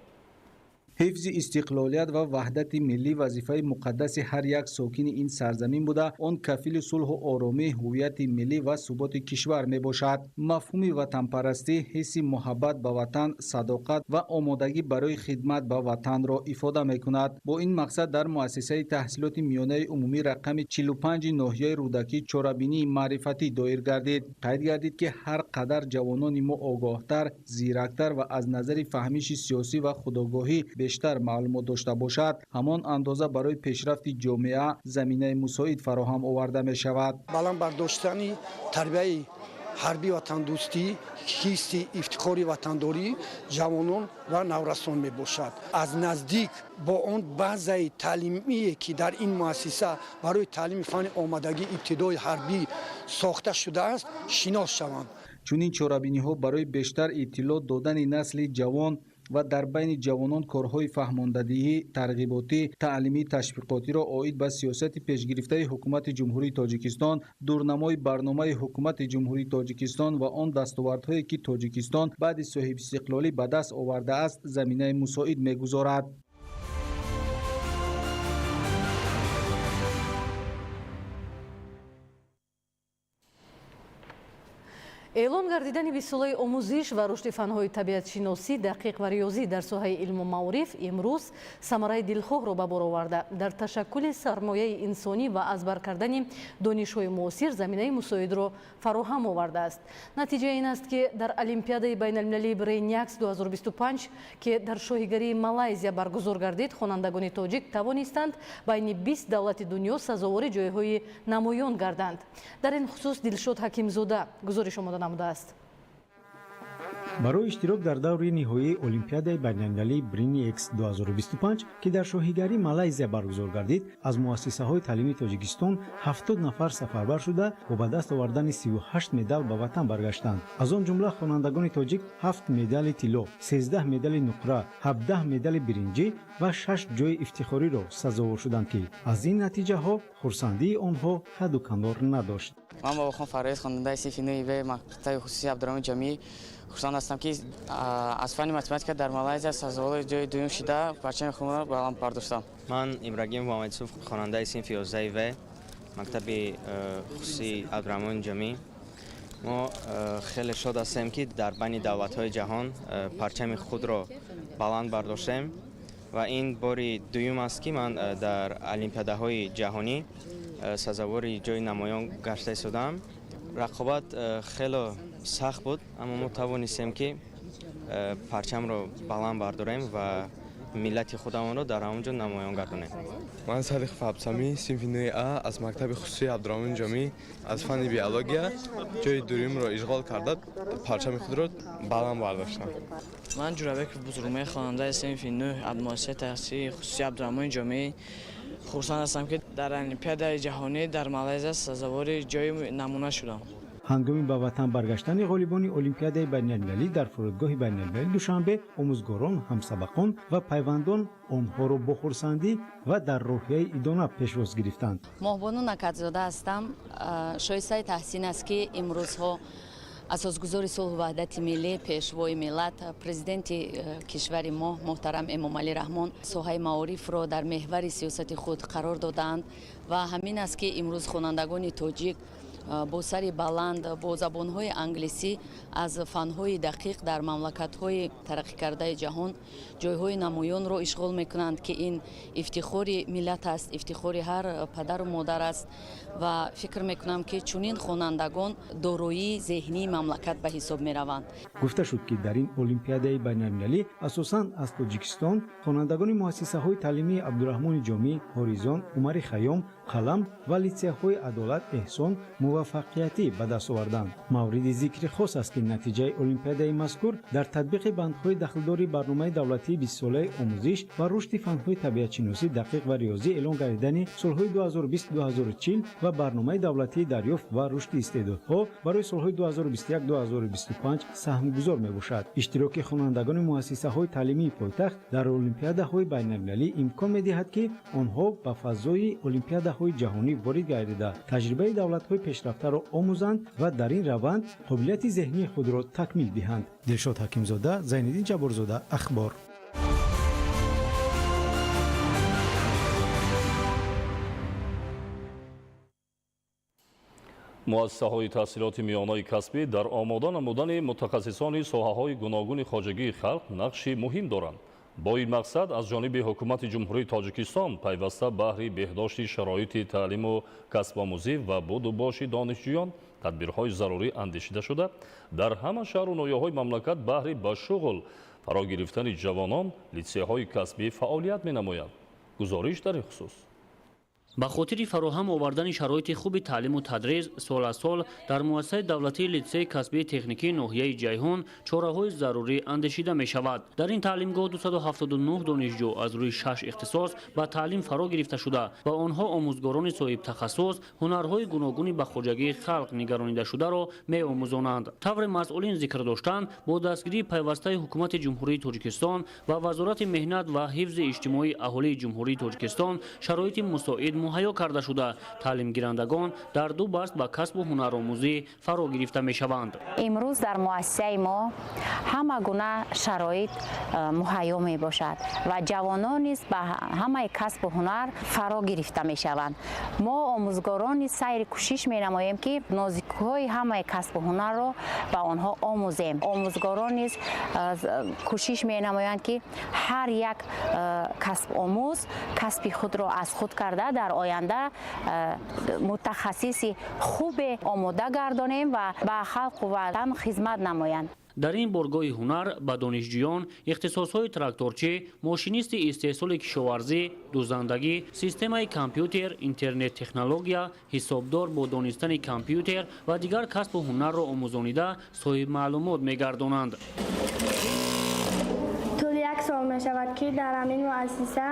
Ҳифзи истиқлолият ва ваҳдати миллӣ вазифаи муқаддаси ҳар як сокини ин сарзамин буда, он кафили сулҳу оромӣ, ҳуввияти миллӣ ва суботи кишвар мебошад. Мафҳуми ватанпарастӣ ҳисси муҳаббат ба ватан, садоқат ва омодагӣ барои хидмат ба ватанро ифода мекунад. Бо ин мақсад дар муассисаи таҳсилоти миёнаи умумӣ рақами 45 ноҳияи Рӯдакӣ чорабинии маърифатӣ доир гардид. Қайд гардид, ки ҳар қадар ҷавонони мо огоҳтар, зирактар ва аз назари фаҳмиши сиёсӣ ва худогоҳӣ бештар маълумот дошта бошад, ҳамон андоза барои пешрафти ҷомеа заминаи мусоид фароҳам оварда мешавад. Баланд бардоштани тарбияи ҳарбии ватандӯстӣ, ҳисси ифтихори ватандорӣ ҷавонон ва наврасон мебошад. Аз наздик бо он базаи таълимие, ки дар ин муассиса барои таълими фанни омодагии ибтидои ҳарбӣ сохта шудааст, шинос шаванд. Чунин чорабиниҳо барои бештар иттилоъ додани насли ҷавон ва дар байни ҷавонон корҳои фаҳмондадиҳӣ, тарғиботӣ, таълимӣ, ташвиқотиро оид ба сиёсати пешгирифтаи ҳукумати Ҷумҳурии Тоҷикистон, дурнамои барномаи ҳукумати Ҷумҳурии Тоҷикистон ва он дастовардҳое, ки Тоҷикистон баъди соҳибистиқлолӣ ба даст овардааст, заминаи мусоид мегузорад. Эълон гардидани 20-солаи омӯзиш ва рушди фанҳои табиатшиносӣ, дақиқ ва риёзӣ дар соҳаи илму маориф имрӯз самараи дилхоҳро ба бор оварда, дар ташаккули сармояи инсонӣ ва аз бар кардани донишҳои муосир заминаи мусоидро фароҳам овардааст. Натиҷа ин аст, ки дар Олимпиадаи байналмилалии Брейниакс 2025, ки дар шоҳигарии Малайзия баргузор гардид, хонандагони тоҷик тавонистанд байни 20 давлати дунё сазовори ҷойҳои намоён гарданд. Дар ин хусус Дилшод Ҳакимзода гузориш омода намудааст. Барои иштирок дар даври ниҳоии Олимпиадаи байналмилалии Брейниакс 2025, ки дар шоҳигарии Малайзия баргузор гардид, аз муассисаҳои таълимии Тоҷикистон 70 нафар сафарбар шуда, бо ба даст овардани 38 медал ба ватан баргаштанд. Аз он ҷумла хонандагони тоҷик 7 медали тилло, 13 медали нуқра, 17 медали биринҷӣ ва 6 ҷойи ифтихориро сазовор шуданд, ки аз ин натиҷаҳо хурсандии онҳо ҳадду канор надошт. Ман Бобохон Фарроз, хонандаи синфи 9 Б мактаби хусусии Абдураҳмон Ҷомӣ, хурсанд ҳастам, ки аз фанни математика дар Малайзия сазовори ҷои дуюм шуда, парчами худро баланд бардоштам. Ман Ибрагим Муҳаммадюсуф, хонандаи синфи 11 В мактаби хусусии Абдураҳмон Ҷомӣ. Мо хеле шод ҳастем, ки дар байни давлатҳои ҷаҳон парчами худро баланд бардоштем ва ин бори дуюм аст, ки ман дар олимпиадаҳои ҷаҳонӣ сазовори ҷои намоён гашта истодам. Рақобат хеле сахт буд, аммо мо тавонистем, ки парчамро баланд бардорем ва Миллати худамонро дар ҳамон ҷо намоён гардонем. Ман Салих Фабсамӣ, синфи 9 А аз мактаби хусусии Абдураҳмони Ҷомӣ аз фанни биология ҷои дуюмро ишғол карда, парчами худро баланд бардоштам. Ман Ҷурабеков Бузургмеҳр, хонандаи синфи 9 аз муассисаи таҳсилии хусусии Абдураҳмони Ҷомӣ. Хурсанд ҳастам, ки дар Олимпиадаи ҷаҳонӣ дар Малайзия сазовори ҷои намуна шудам. Ҳангоми ба ватан баргаштани ғолибони Олимпиадаи байналмилалӣ дар фурудгоҳи байналмилалии Душанбе, омӯзгорон, ҳамсабақон ва пайвандон онҳоро бо хурсандӣ ва дар рӯҳияи идона пешвоз гирифтанд. Моҳбону Накатзода ҳастам. Шоистаи таҳсин аст, ки имрӯзҳо асосгузори сулҳу ваҳдати миллӣ, пешвои миллат, президенти кишвари мо муҳтарам Эмомалӣ Раҳмон соҳаи маорифро дар меҳвари сиёсати худ қарор додаанд ва ҳамин аст, ки имрӯз хонандагони тоҷик бо сари баланд бо забонҳои англисӣ аз фанҳои дақиқ дар мамлакатҳои тараққикардаи ҷаҳон ҷойҳои намоёнро ишғол мекунанд, ки ин ифтихори миллат аст, ифтихори ҳар падару модар аст ва фикр мекунам, ки чунин хонандагон дороии зеҳнии мамлакат ба ҳисоб мераванд. Гуфта шуд, ки дар ин олимпиадаи байналмилалӣ асосан аз Тоҷикистон хонандагони муассисаҳои таълимии Абдураҳмони Ҷомӣ, Ҳоризон, Умари Хайём, Қалам ва литсияҳои Адолат, Эҳсон муваффақиятӣ ба даст оварданд. Мавриди зикри хос аст, ки натиҷаи олимпиадаи мазкур дар татбиқи бандҳои дахлдори барномаи давлатии бистсолаи омӯзиш ва рушди фанҳои табиатшиносӣ, дақиқ ва риёзӣ эълон гардидани солҳои 2020-2040 ва барномаи давлатии дарёфт ва рушди истеъдодҳо барои солҳои 2021-2025 саҳмгузор мебошад. Иштироки хонандагони муассисаҳои таълимии пойтахт дар олимпиадаҳои байналмилалӣ имкон медиҳад, ки онҳо ба фазои олимпиадаҳои ҷаҳонӣ ворид гардида, таҷрибаи давлатҳои пешрафтаро омӯзанд ва дар ин раванд қобилияти зеҳнии худро такмил диҳанд. Дилшод Ҳакимзода, Зайниддин Ҷабборзода, Ахбор. Муассисаҳои таҳсилоти миёнаи касбӣ дар омода намудани мутахассисони соҳаҳои гуногуни хоҷагии халқ нақши муҳим доранд. Бо ин мақсад аз ҷониби ҳукумати Ҷумҳурии Тоҷикистон пайваста баҳри беҳдошти шароити таълиму касбомӯзӣ ва буду боши донишҷӯён тадбирҳои зарурӣ андешида шуда, дар ҳама шаҳру ноҳияҳои мамлакат баҳри ба шуғл фаро гирифтани ҷавонон литсейҳои касбӣ фаъолият менамоянд. Гузориш дар ин хусус. Ба хотири фароҳам овардани шароити хуби таълиму тадрис сол аз сол дар муассисаи давлатии литсейи касбии техникии ноҳияи Ҷайҳун чораҳои зарурӣ андешида мешавад. Дар ин таълимгоҳ 279 донишҷӯ аз рӯи 6 ихтисос ба таълим фаро гирифта шуда ва онҳо омӯзгорони соҳибтахассус ҳунарҳои гуногуни ба хоҷагии халқ нигаронидашударо меомӯзонанд. Тавре масъулин зикр доштанд, бо дастгирии пайвастаи ҳукумати Ҷумҳурии Тоҷикистон ва Вазорати меҳнат ва ҳифзи иҷтимоии аҳолии Ҷумҳурии Тоҷикистон шароити мусоид муҳайё карда шуда, таълимгирандагон дар ду баст ба касбу ҳунаромӯзӣ фаро гирифта мешаванд. Имрӯз дар муассисаи мо ҳама гуна шароит муҳайё мебошад ва ҷавонон низ ба ҳамаи касбу ҳунар фаро гирифта мешаванд. Мо омӯзгорон низ сайри кӯшиш менамоем, ки нозикиҳои ҳамаи касбу ҳунарро ба онҳо омӯзем. Омӯзгорон низ кӯшиш менамоянд, ки ҳар як касбомӯз касби худро аз худ карда дар оянда мутахассиси хубе омода гардонем ва ба халқу ватан хизмат намоянд. Дар ин боргоҳи ҳунар ба донишҷӯён ихтисосҳои тракторчӣ, мошинисти истеҳсоли кишоварзӣ, дӯзандагӣ, системаи компютер, интернет-технология, ҳисобдор бо донистани компютер ва дигар касбу ҳунарро омӯзонида соҳибмаълумот мегардонанд. Як сол мешавад, ки дар ҳамин муассиса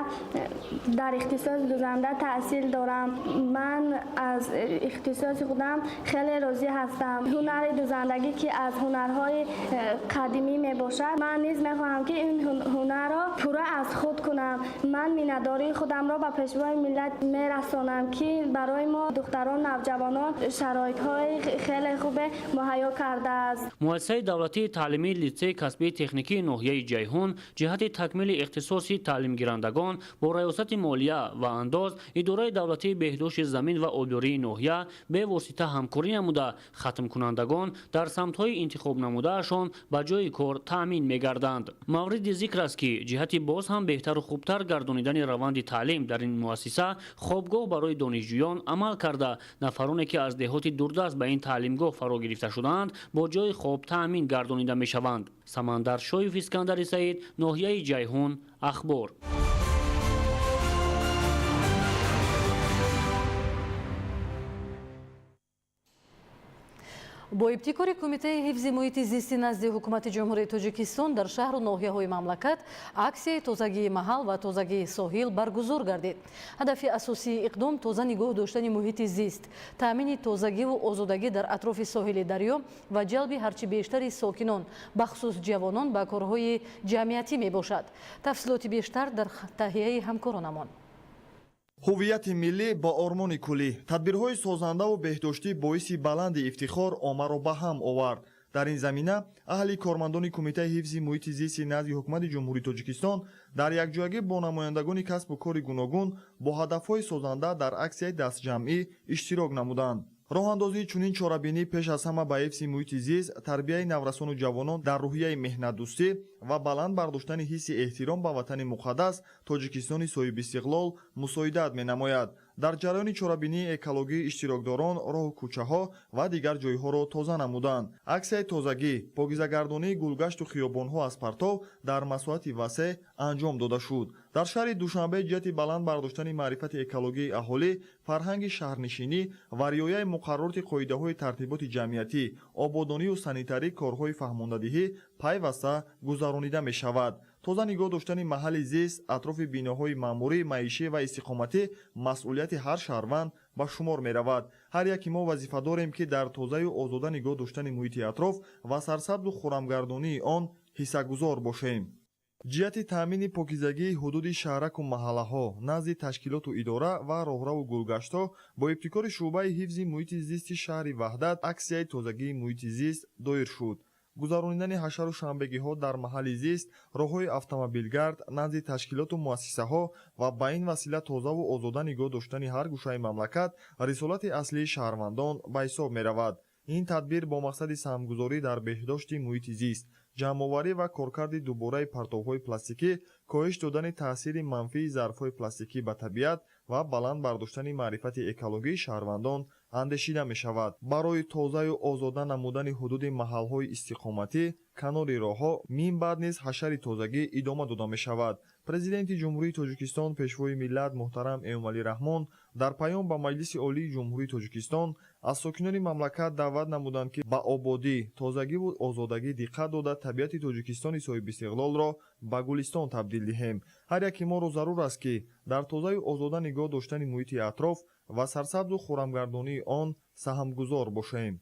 дар ихтисоси дӯзанда таҳсил дорам. Ман аз ихтисоси худам хеле розӣ ҳастам. Ҳунари дӯзандагӣ, ки аз ҳунарҳои қадимӣ мебошад, ман низ мехоҳам, ки ин ҳунарро пурра аз худ кунам. Ман миннатдории худамро ба пешвои миллат мерасонам, ки барои мо духтарон, навҷавонон шароитҳои хеле хубе муҳайё кардааст. Муассисаи давлатии таълимии литсейи касбии техникии ноҳияи Ҷайҳун ҷиҳати такмили ихтисоси таълимгирандагон бо раёсати молия ва андоз, идораи давлатии беҳдошти замин ва обёрии ноҳия бевосита ҳамкорӣ намуда, хатмкунандагон дар самтҳои интихобнамудаашон ба ҷои кор таъмин мегарданд. Мавриди зикр аст, ки ҷиҳати боз ҳам беҳтару хубтар гардонидани раванди таълим дар ин муассиса хобгоҳ барои донишҷӯён амал карда, нафароне ки аз деҳоти дурдаст ба ин таълимгоҳ фаро гирифта шудаанд, бо ҷои хоб таъмин гардонида мешаванд. Самандар Шоев, Искандари Саид, ноҳияи Ноҳияи Ҷайҳун, Ахбор. Бо ибтикори Кумитаи ҳифзи муҳити зисти назди Ҳукумати Ҷумҳурии Тоҷикистон дар шаҳру ноҳияҳои мамлакат аксияи тозагии маҳал ва тозагии соҳил баргузор гардид. Ҳадафи асосии иқдом тоза нигоҳ доштани муҳити зист, таъмини тозагиву озодагӣ дар атрофи соҳили дарё ва ҷалби ҳарчи бештари сокинон, бахусус ҷавонон, ба корҳои ҷамъиятӣ мебошад. Тафсилоти бештар дар таҳияи ҳамкоронамон. Ҳуввияти миллӣ бо ормони куллӣ, тадбирҳои созандаву беҳдоштӣ боиси баланди ифтихор оммаро ба ҳам овард. Дар ин замина аҳли кормандони Кумитаи ҳифзи муҳити зисти назди Ҳукумати Ҷумҳурии Тоҷикистон дар якҷоягӣ бо намояндагони касбу кори гуногун бо ҳадафҳои созанда дар аксияи дастҷамъӣ иштирок намуданд. Роҳандозии чунин чорабинӣ пеш аз ҳама ба ҳифзи муҳити зист, тарбияи наврасону ҷавонон дар рӯҳияи меҳнатдӯстӣ ва баланд бардоштани ҳисси эҳтиром ба ватани муқаддас Тоҷикистони соҳибистиқлол мусоидат менамояд. Дар ҷараёни чорабинии экологӣ иштирокдорон роҳу кӯчаҳо ва дигар ҷойҳоро тоза намуданд. Аксияи тозагӣ, покизагардонии гулгашту хиёбонҳо аз партов дар масоҳати васеъ анҷом дода шуд. Дар шаҳри Душанбе ҷиҳати баланд бардоштани маърифати экологии аҳолӣ, фарҳанги шаҳрнишинӣ ва риояи муқаррароти қоидаҳои тартиботи ҷамъиятӣ, ободонию санитарӣ корҳои фаҳмондадиҳӣ пайваста гузаронида мешавад. Тоза нигоҳ доштани маҳалли зист, атрофи биноҳои маъмурӣ, маишӣ ва истиқоматӣ масъулияти ҳар шаҳрванд ба шумор меравад. Ҳар яки мо вазифа дорем, ки дар тозаю озода нигоҳ доштани муҳити атроф ва сарсабзу хуррамгардонии он ҳиссагузор бошем. Ҷиҳати таъмини покизагии ҳудуди шаҳраку маҳаллаҳо, назди ташкилоту идора ва роҳраву гулгаштҳо бо ибтикори шӯъбаи ҳифзи муҳити зисти шаҳри Ваҳдат аксияи тозагии муҳити зист доир шуд. Гузаронидани ҳашару шанбегиҳо дар маҳалли зист, роҳҳои автомобилгард, назди ташкилоту муассисаҳо ва ба ин васила тозаву озода нигоҳ доштани ҳар гӯшаи мамлакат рисолати аслии шаҳрвандон ба ҳисоб меравад. Ин тадбир бо мақсади саҳмгузорӣ дар беҳдошти муҳити зист, ҷамъоварӣ ва коркарди дубораи партовҳои пластикӣ, коҳиш додани таъсири манфии зарфҳои пластикӣ ба табиат ва баланд бардоштани маърифати экологии шаҳрвандон андешида мешавад. Барои тозаю озода намудани ҳудуди маҳалҳои истиқоматӣ, канори роҳҳо мин баъд низ ҳашари тозагӣ идома дода мешавад. Президенти Ҷумҳурии Тоҷикистон, Пешвои миллат муҳтарам Эмомалӣ Раҳмон дар паём ба Маҷлиси Олии Ҷумҳурии Тоҷикистон аз сокинони мамлакат даъват намуданд, ки ба ободӣ, тозагиву озодагӣ диққат дода табиати Тоҷикистони соҳибистиқлолро ба гулистон табдил диҳем. Ҳар яки моро зарур аст, ки дар тозаю озода нигоҳ доштани муҳити атроф ва сарсабзу хуррамгардонии он саҳмгузор бошем.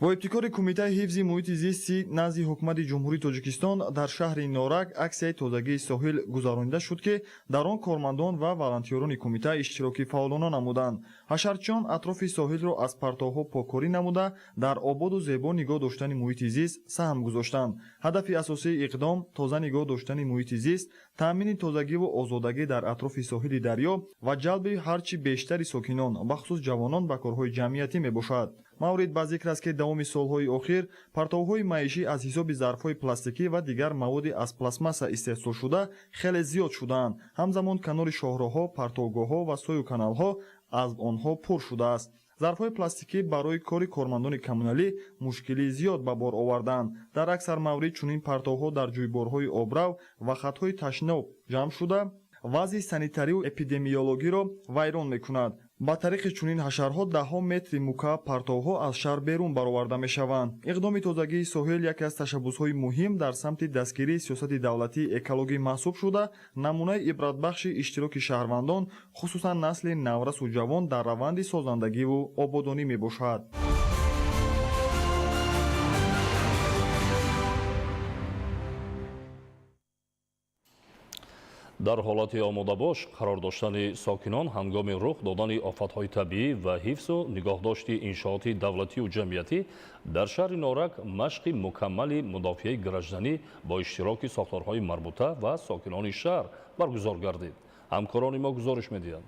Бо ибтикори Кумитаи ҳифзи муҳити зисти назди Ҳукумати Ҷумҳурии Тоҷикистон дар шаҳри Норак аксияи тозагии соҳил гузаронида шуд, ки дар он кормандон ва волонтёрони кумита иштироки фаъолона намуданд. Ҳашарчиён атрофи соҳилро аз партовҳо поккорӣ намуда, дар ободу зебо нигоҳ доштани муҳити зист саҳм гузоштанд. Ҳадафи асосии иқдом тоза нигоҳ доштани муҳити зист, таъмини тозагиву озодагӣ дар атрофи соҳили дарё ва ҷалби ҳарчи бештари сокинон, бахусус ҷавонон, ба корҳои ҷамъиятӣ мебошад. Маврид ба зикр аст, ки давоми солҳои охир партовҳои маишӣ аз ҳисоби зарфҳои пластикӣ ва дигар маводи аз пластмасса истеҳсолшуда хеле зиёд шудаанд. Ҳамзамон канори шоҳроҳҳо, партовгоҳҳо ва сою каналҳо аз онҳо пур шудааст. Зарфҳои пластикӣ барои кори кормандони коммуналӣ мушкилии зиёд ба бор овардаанд. Дар аксар маврид чунин партовҳо дар ҷӯйборҳои обрав ва хатҳои ташноб ҷамъ шуда, вазъи санитарию эпидемиологиро вайрон мекунад. Ба тариқи чунин ҳашарҳо даҳҳо метри мукааб партовҳо аз шаҳр берун бароварда мешаванд. Иқдоми тозагии соҳил яке аз ташаббусҳои муҳим дар самти дастгирии сиёсати давлатии экологӣ маҳсуб шуда, намунаи ибратбахши иштироки шаҳрвандон, хусусан насли наврасу ҷавон дар раванди созандагиву ободонӣ мебошад. Дар ҳолати омодабош қарор доштани сокинон ҳангоми рух додани офатҳои табиӣ ва ҳифзу нигоҳдошти иншооти давлатию ҷамъиятӣ дар шаҳри Норак машқи мукаммали мудофиаи гражданӣ бо иштироки сохторҳои марбута ва сокинони шаҳр баргузор гардид. Ҳамкорони мо гузориш медиҳанд.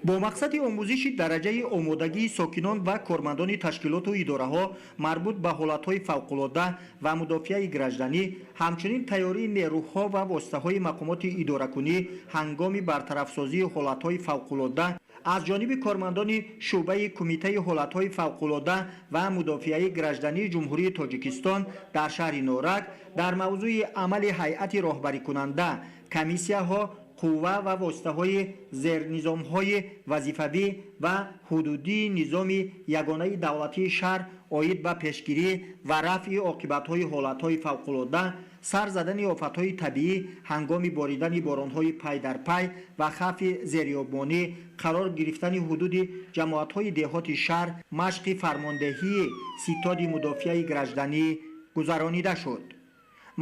Бо мақсади омӯзиши дараҷаи омодагии сокинон ва кормандони ташкилоту идораҳо марбут ба ҳолатҳои фавқулодда ва мудофиаи гражданӣ, ҳамчунин тайёрии нерӯҳо ва воситаҳои мақомоти идоракунӣ ҳангоми бартарафсозии ҳолатҳои фавқулодда аз ҷониби кормандони шӯъбаи Кумитаи ҳолатҳои фавқулодда ва мудофиаи граждании Ҷумҳурии Тоҷикистон дар шаҳри Норак дар мавзӯи амали ҳайати роҳбарикунанда, комиссияҳо, қувва ва воситаҳои зернизомҳои вазифавӣ ва ҳудудии низоми ягонаи давлатии шаҳр оид ба пешгирӣ ва рафъи оқибатҳои ҳолатҳои фавқулодда, сар задани офатҳои табиӣ ҳангоми боридани боронҳои пай дар пай ва хавфи зериобмонӣ қарор гирифтани ҳудуди ҷамоатҳои деҳоти шаҳр машқи фармондеҳии ситоди мудофиаи гражданӣ гузаронида шуд.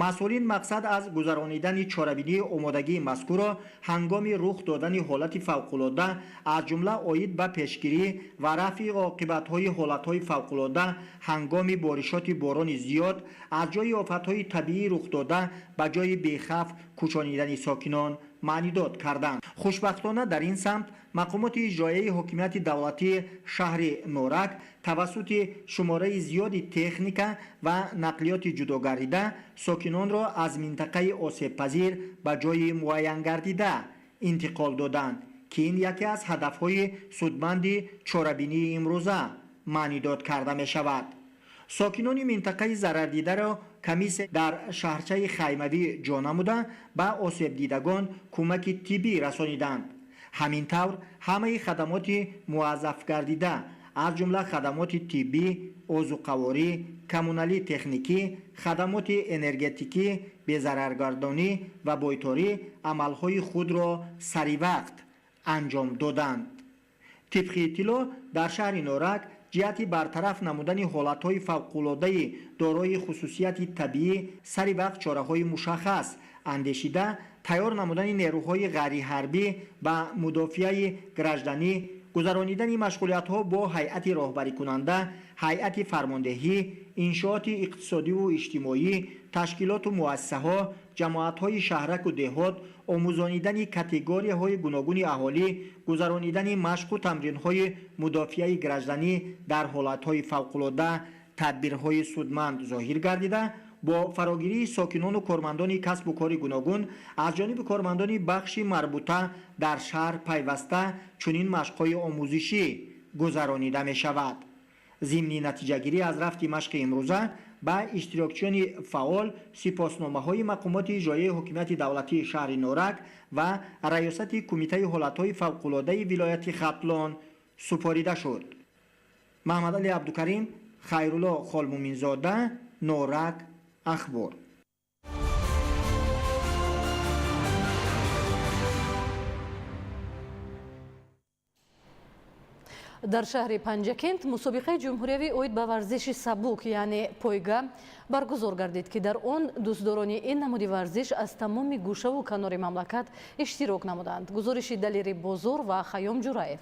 Масъулин мақсад аз гузаронидани чорабинии омодагии мазкурро ҳангоми рух додани ҳолати фавқулодда, аз ҷумла оид ба пешгирӣ ва рафъи оқибатҳои ҳолатҳои фавқулодда ҳангоми боришоти борони зиёд аз ҷойи офатҳои табиӣ рухдода ба ҷойи бехавф кӯчонидани сокинон маънидод карданд. Хушбахтона, дар ин самт мақомоти иҷроияи ҳокимияти давлатии шаҳри Норак тавассути шумораи зиёди техника ва нақлиёти ҷудогардида сокинонро аз минтақаи осебпазир ба ҷойи муайянгардида интиқол доданд, ки ин яке аз ҳадафҳои судманди чорабинии имрӯза маънидод карда мешавад. Сокинони минтақаи зарардидаро комиссия дар шаҳрчаи хаймавӣ ҷо намуда, ба осебдидагон кӯмаки тиббӣ расониданд. Ҳамин тавр, ҳамаи хадамоти муваззафгардида, аз ҷумла хадамоти тиббӣ, озуқаворӣ, коммуналӣ, техникӣ, хадамоти энергетикӣ, безараргардонӣ ва бойторӣ амалҳои худро саривақт анҷом доданд. Тибқи иттилоъ, дар шаҳри Норак ҷиҳати бартараф намудани ҳолатҳои фавқулоддаи дорои хусусияти табиӣ сари вақт чораҳои мушаххас андешида, тайёр намудани нерӯҳои ғайриҳарбӣ ба мудофиаи гражданӣ, гузаронидани машғулиятҳо бо ҳайати роҳбарикунанда, ҳайати фармондеҳӣ, иншооти иқтисодиву иҷтимоӣ, ташкилоту муассисаҳо, ҷамоатҳои шаҳраку деҳот, омӯзонидани категорияҳои гуногуни аҳолӣ, гузаронидани машқу тамринҳои мудофиаи гражданӣ дар ҳолатҳои фавқулодда тадбирҳои судманд зоҳир гардида, бо фарогирии сокинону кормандони касбу кори гуногун аз ҷониби кормандони бахши марбута дар шаҳр пайваста чунин машқҳои омӯзишӣ гузаронида мешавад. Зимни натиҷагирӣ аз рафти машқи имрӯза ба иштирокчиёни фаъол сипосномаҳои мақомоти иҷроияи ҳокимияти давлатии шаҳри Норак ва раёсати Кумитаи ҳолатҳои фавқулоддаи вилояти Хатлон супорида шуд. Маҳмадали Абдукарим, Хайрулло Холмуминзода, Норак, Ахбор. Дар шаҳри Панҷакент мусобиқаи ҷумҳуриявӣ оид ба варзиши сабук, яъне пойга, баргузор гардид, ки дар он дӯстдорони ин намуди варзиш аз тамоми гӯшаву канори мамлакат иштирок намуданд. Гузориши Далери Бозор ва Хайём Ҷураев.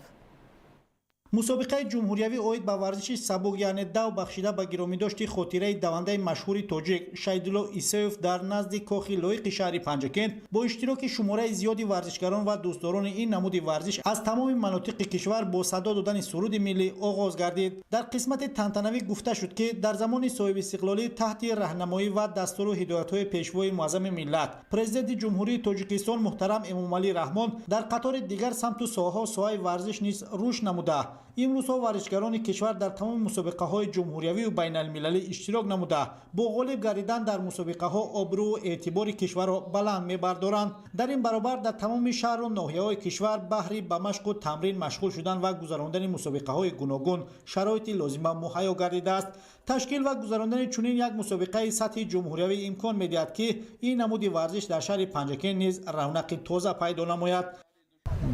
Мусобиқаи ҷумҳуриявӣ оид ба варзиши сабук, яъне дав, бахшида ба гиромидошти хотираи давандаи машҳури тоҷик Шайдулло Исоев дар назди кохи лоиқи шаҳри Панҷакент бо иштироки шумораи зиёди варзишгарон ва дӯстдорони ин намуди варзиш аз тамоми манотиқи кишвар бо садо додани суруди миллӣ оғоз гардид. Дар қисмати тантанавӣ гуфта шуд, ки дар замони соҳибистиқлолӣ таҳти раҳнамоӣ ва дастуру ҳидоятҳои пешвои муаззами миллат, Президенти Ҷумҳурии Тоҷикистон муҳтарам Эмомалӣ Раҳмон, дар қатори дигар самту соҳаҳо соҳаи варзиш низ рушд намуда, имрӯзҳо варзишгарони кишвар дар тамоми мусобиқаҳои ҷумҳуриявию байналмилалӣ иштирок намуда, бо ғолиб гардидан дар мусобиқаҳо обрӯву эътибори кишварро баланд мебардоранд. Дар ин баробар дар тамоми шаҳру ноҳияҳои кишвар баҳри ба машқу тамрин машғул шудан ва гузарондани мусобиқаҳои гуногун шароити лозима муҳайё гардидааст. Ташкил ва гузарондани чунин як мусобиқаи сатҳи ҷумҳуриявӣ имкон медиҳад, ки ин намуди варзиш дар шаҳри Панҷакент низ равнақи тоза пайдо намояд.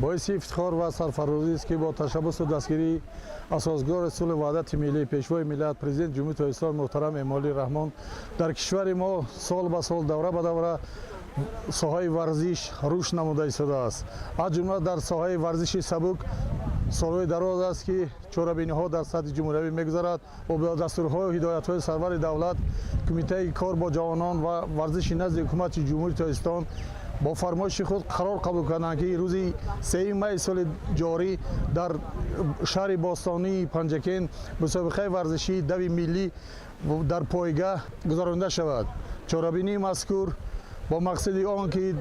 Боиси ифтихор ва сарфарозӣ аст, ки бо ташаббусу дастгирии асосгузори сулҳу ваҳдати миллӣ, пешвои миллат, Президенти Ҷумҳурии Тоҷикистон муҳтарам Эмомалӣ Раҳмон дар кишвари мо сол ба сол, давра ба давра соҳаи варзиш рушд намуда истодааст. Аз ҷумла дар соҳаи варзиши сабук солҳои дароз аст, ки чорабиниҳо дар сатҳи ҷумҳуриявӣ мегузарад ва бо дастурҳою ҳидоятҳои сарвари давлат, Кумитаи кор бо ҷавонон ва варзиши назди Ҳукумати Ҷумҳурии Тоҷикистон Бо фармоиши худ қарор қабул карданд, ки рӯзи 3 май соли ҷорӣ дар шаҳри бостонии Панҷакент мусобиқаи варзишии дави миллӣ дар пойга гузаронида шавад. Чорабинии мазкур бо мақсади он ки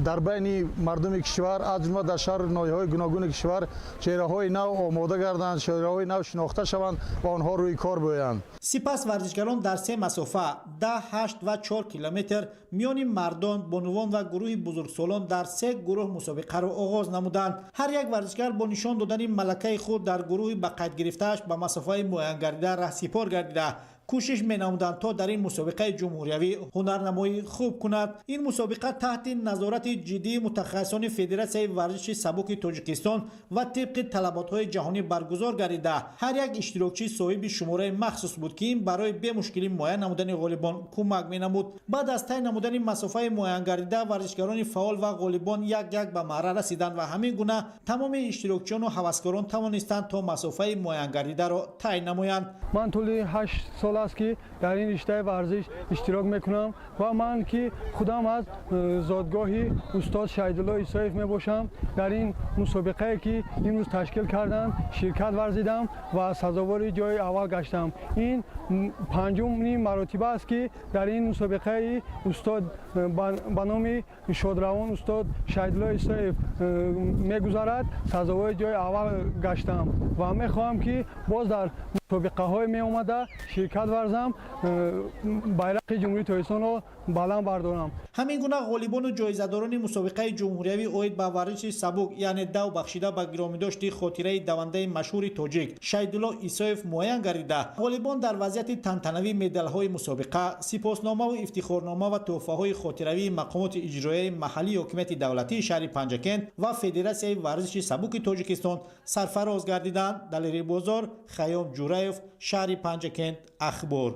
дар байни мардуми кишвар, аз ҷумла дар шаҳру ноҳияҳои гуногуни кишвар, чеҳраҳои нав омода гарданд, чеҳраҳои нав шинохта шаванд ва онҳо рӯи кор биоянд. Сипас варзишгарон дар се масофа 10, 8 ва 4 километр миёни мардон, бонувон ва гурӯҳи бузургсолон дар се гурӯҳ мусобиқаро оғоз намуданд. Ҳар як варзишгар бо нишон додани малакаи худ дар гурӯҳи ба қайд гирифтааш ба масофаи муайянгардида раҳсипор гардида, кӯшиш менамуданд, то дар ин мусобиқаи ҷумҳуриявӣ ҳунарнамоӣ хуб кунад. Ин мусобиқа таҳти назорати ҷиддии мутахассисони Федератсияи варзиши сабуки Тоҷикистон ва тибқи талаботҳои ҷаҳонӣ баргузор гардида, ҳар як иштирокчӣ соҳиби шумораи махсус буд, ки ин барои бемушкилӣ муайян намудани ғолибон кӯмак менамуд. Баъд аз тай намудани масофаи муайянгардида, варзишгарони фаъол ва ғолибон як як ба маъра расиданд ва ҳамин гуна тамоми иштирокчиёну ҳаваскорон тавонистанд, то масофаи муайянгардидаро тай намоянд. Ман тӯли 8 сол аст, ки дар ин риштаи варзиш иштирок мекунам ва ман ки худам аз зодгоҳи устод Шаҳидулло Исоев мебошам, дар ин мусобиқае, ки имрӯз ташкил карданд, ширкат варзидам ва сазовори ҷои аввал гаштам. Ин панҷумин маротиба аст, ки дар ин мусобиқаи устод ба номи шодравон устод Шаҳидулло Исоев мегузарад, сазовори ҷои аввал гаштам ва мехоҳам, ки боз дар мусобиқаҳои меомада ширкат варзам, байрақи Ҷумҳурии Тоҷикистонро баланд бардорам. Ҳамин гуна ғолибону ҷоизадорони мусобиқаи ҷумҳуриявӣ оид ба варзиши сабук, яъне дав, бахшида ба гиромидошти хотираи давандаи машҳури тоҷик Шаҳидулло Исоев муайян гардида, ғолибон дар вазъияти тантанавӣ медалҳои мусобиқа, сипосномаву ифтихорнома ва тӯҳфаҳои хотиравии мақомоти иҷроияи маҳаллии ҳокимияти давлатии шаҳри Панҷакент ва Федератсияи варзиши сабуки Тоҷикистон сарфароз гардиданд. Далери Бозор, Хайём Ҷураев, шаҳри Панҷакент, Ахбор.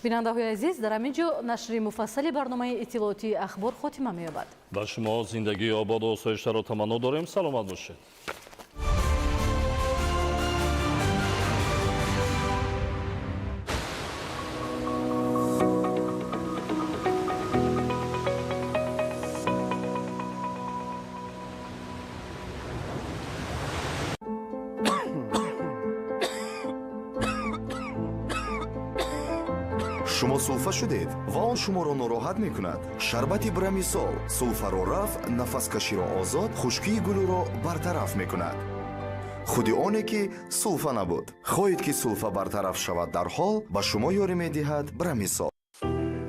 Бинандаҳои азиз, дар ҳамин ҷо нашри муфассали барномаи иттилоотии Ахбор хотима меёбад. Ба шумо зиндагии ободу осоиштаро таманно дорем. Саломат бошед. Шумо сулфа шудед ва он шуморо нороҳат мекунад? Шарбати Брамисол сулфаро рафъ, нафаскаширо озод, хушкии гулӯро бартараф мекунад. Худи оне ки сулфа набуд. Хоҳед, ки сулфа бартараф шавад дарҳол, ба шумо ёрӣ медиҳад Брамисол.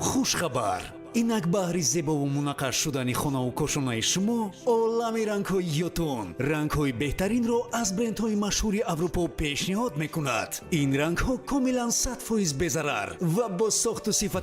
Хушхабар! Инак баҳри зебову мунаққаш шудани хонаву кошонаи шумо олами рангҳои Йотун рангҳои беҳтаринро аз брендҳои машҳури Аврупо пешниҳод мекунад. Ин рангҳо комилан 100% безарар ва бо сохту сифат.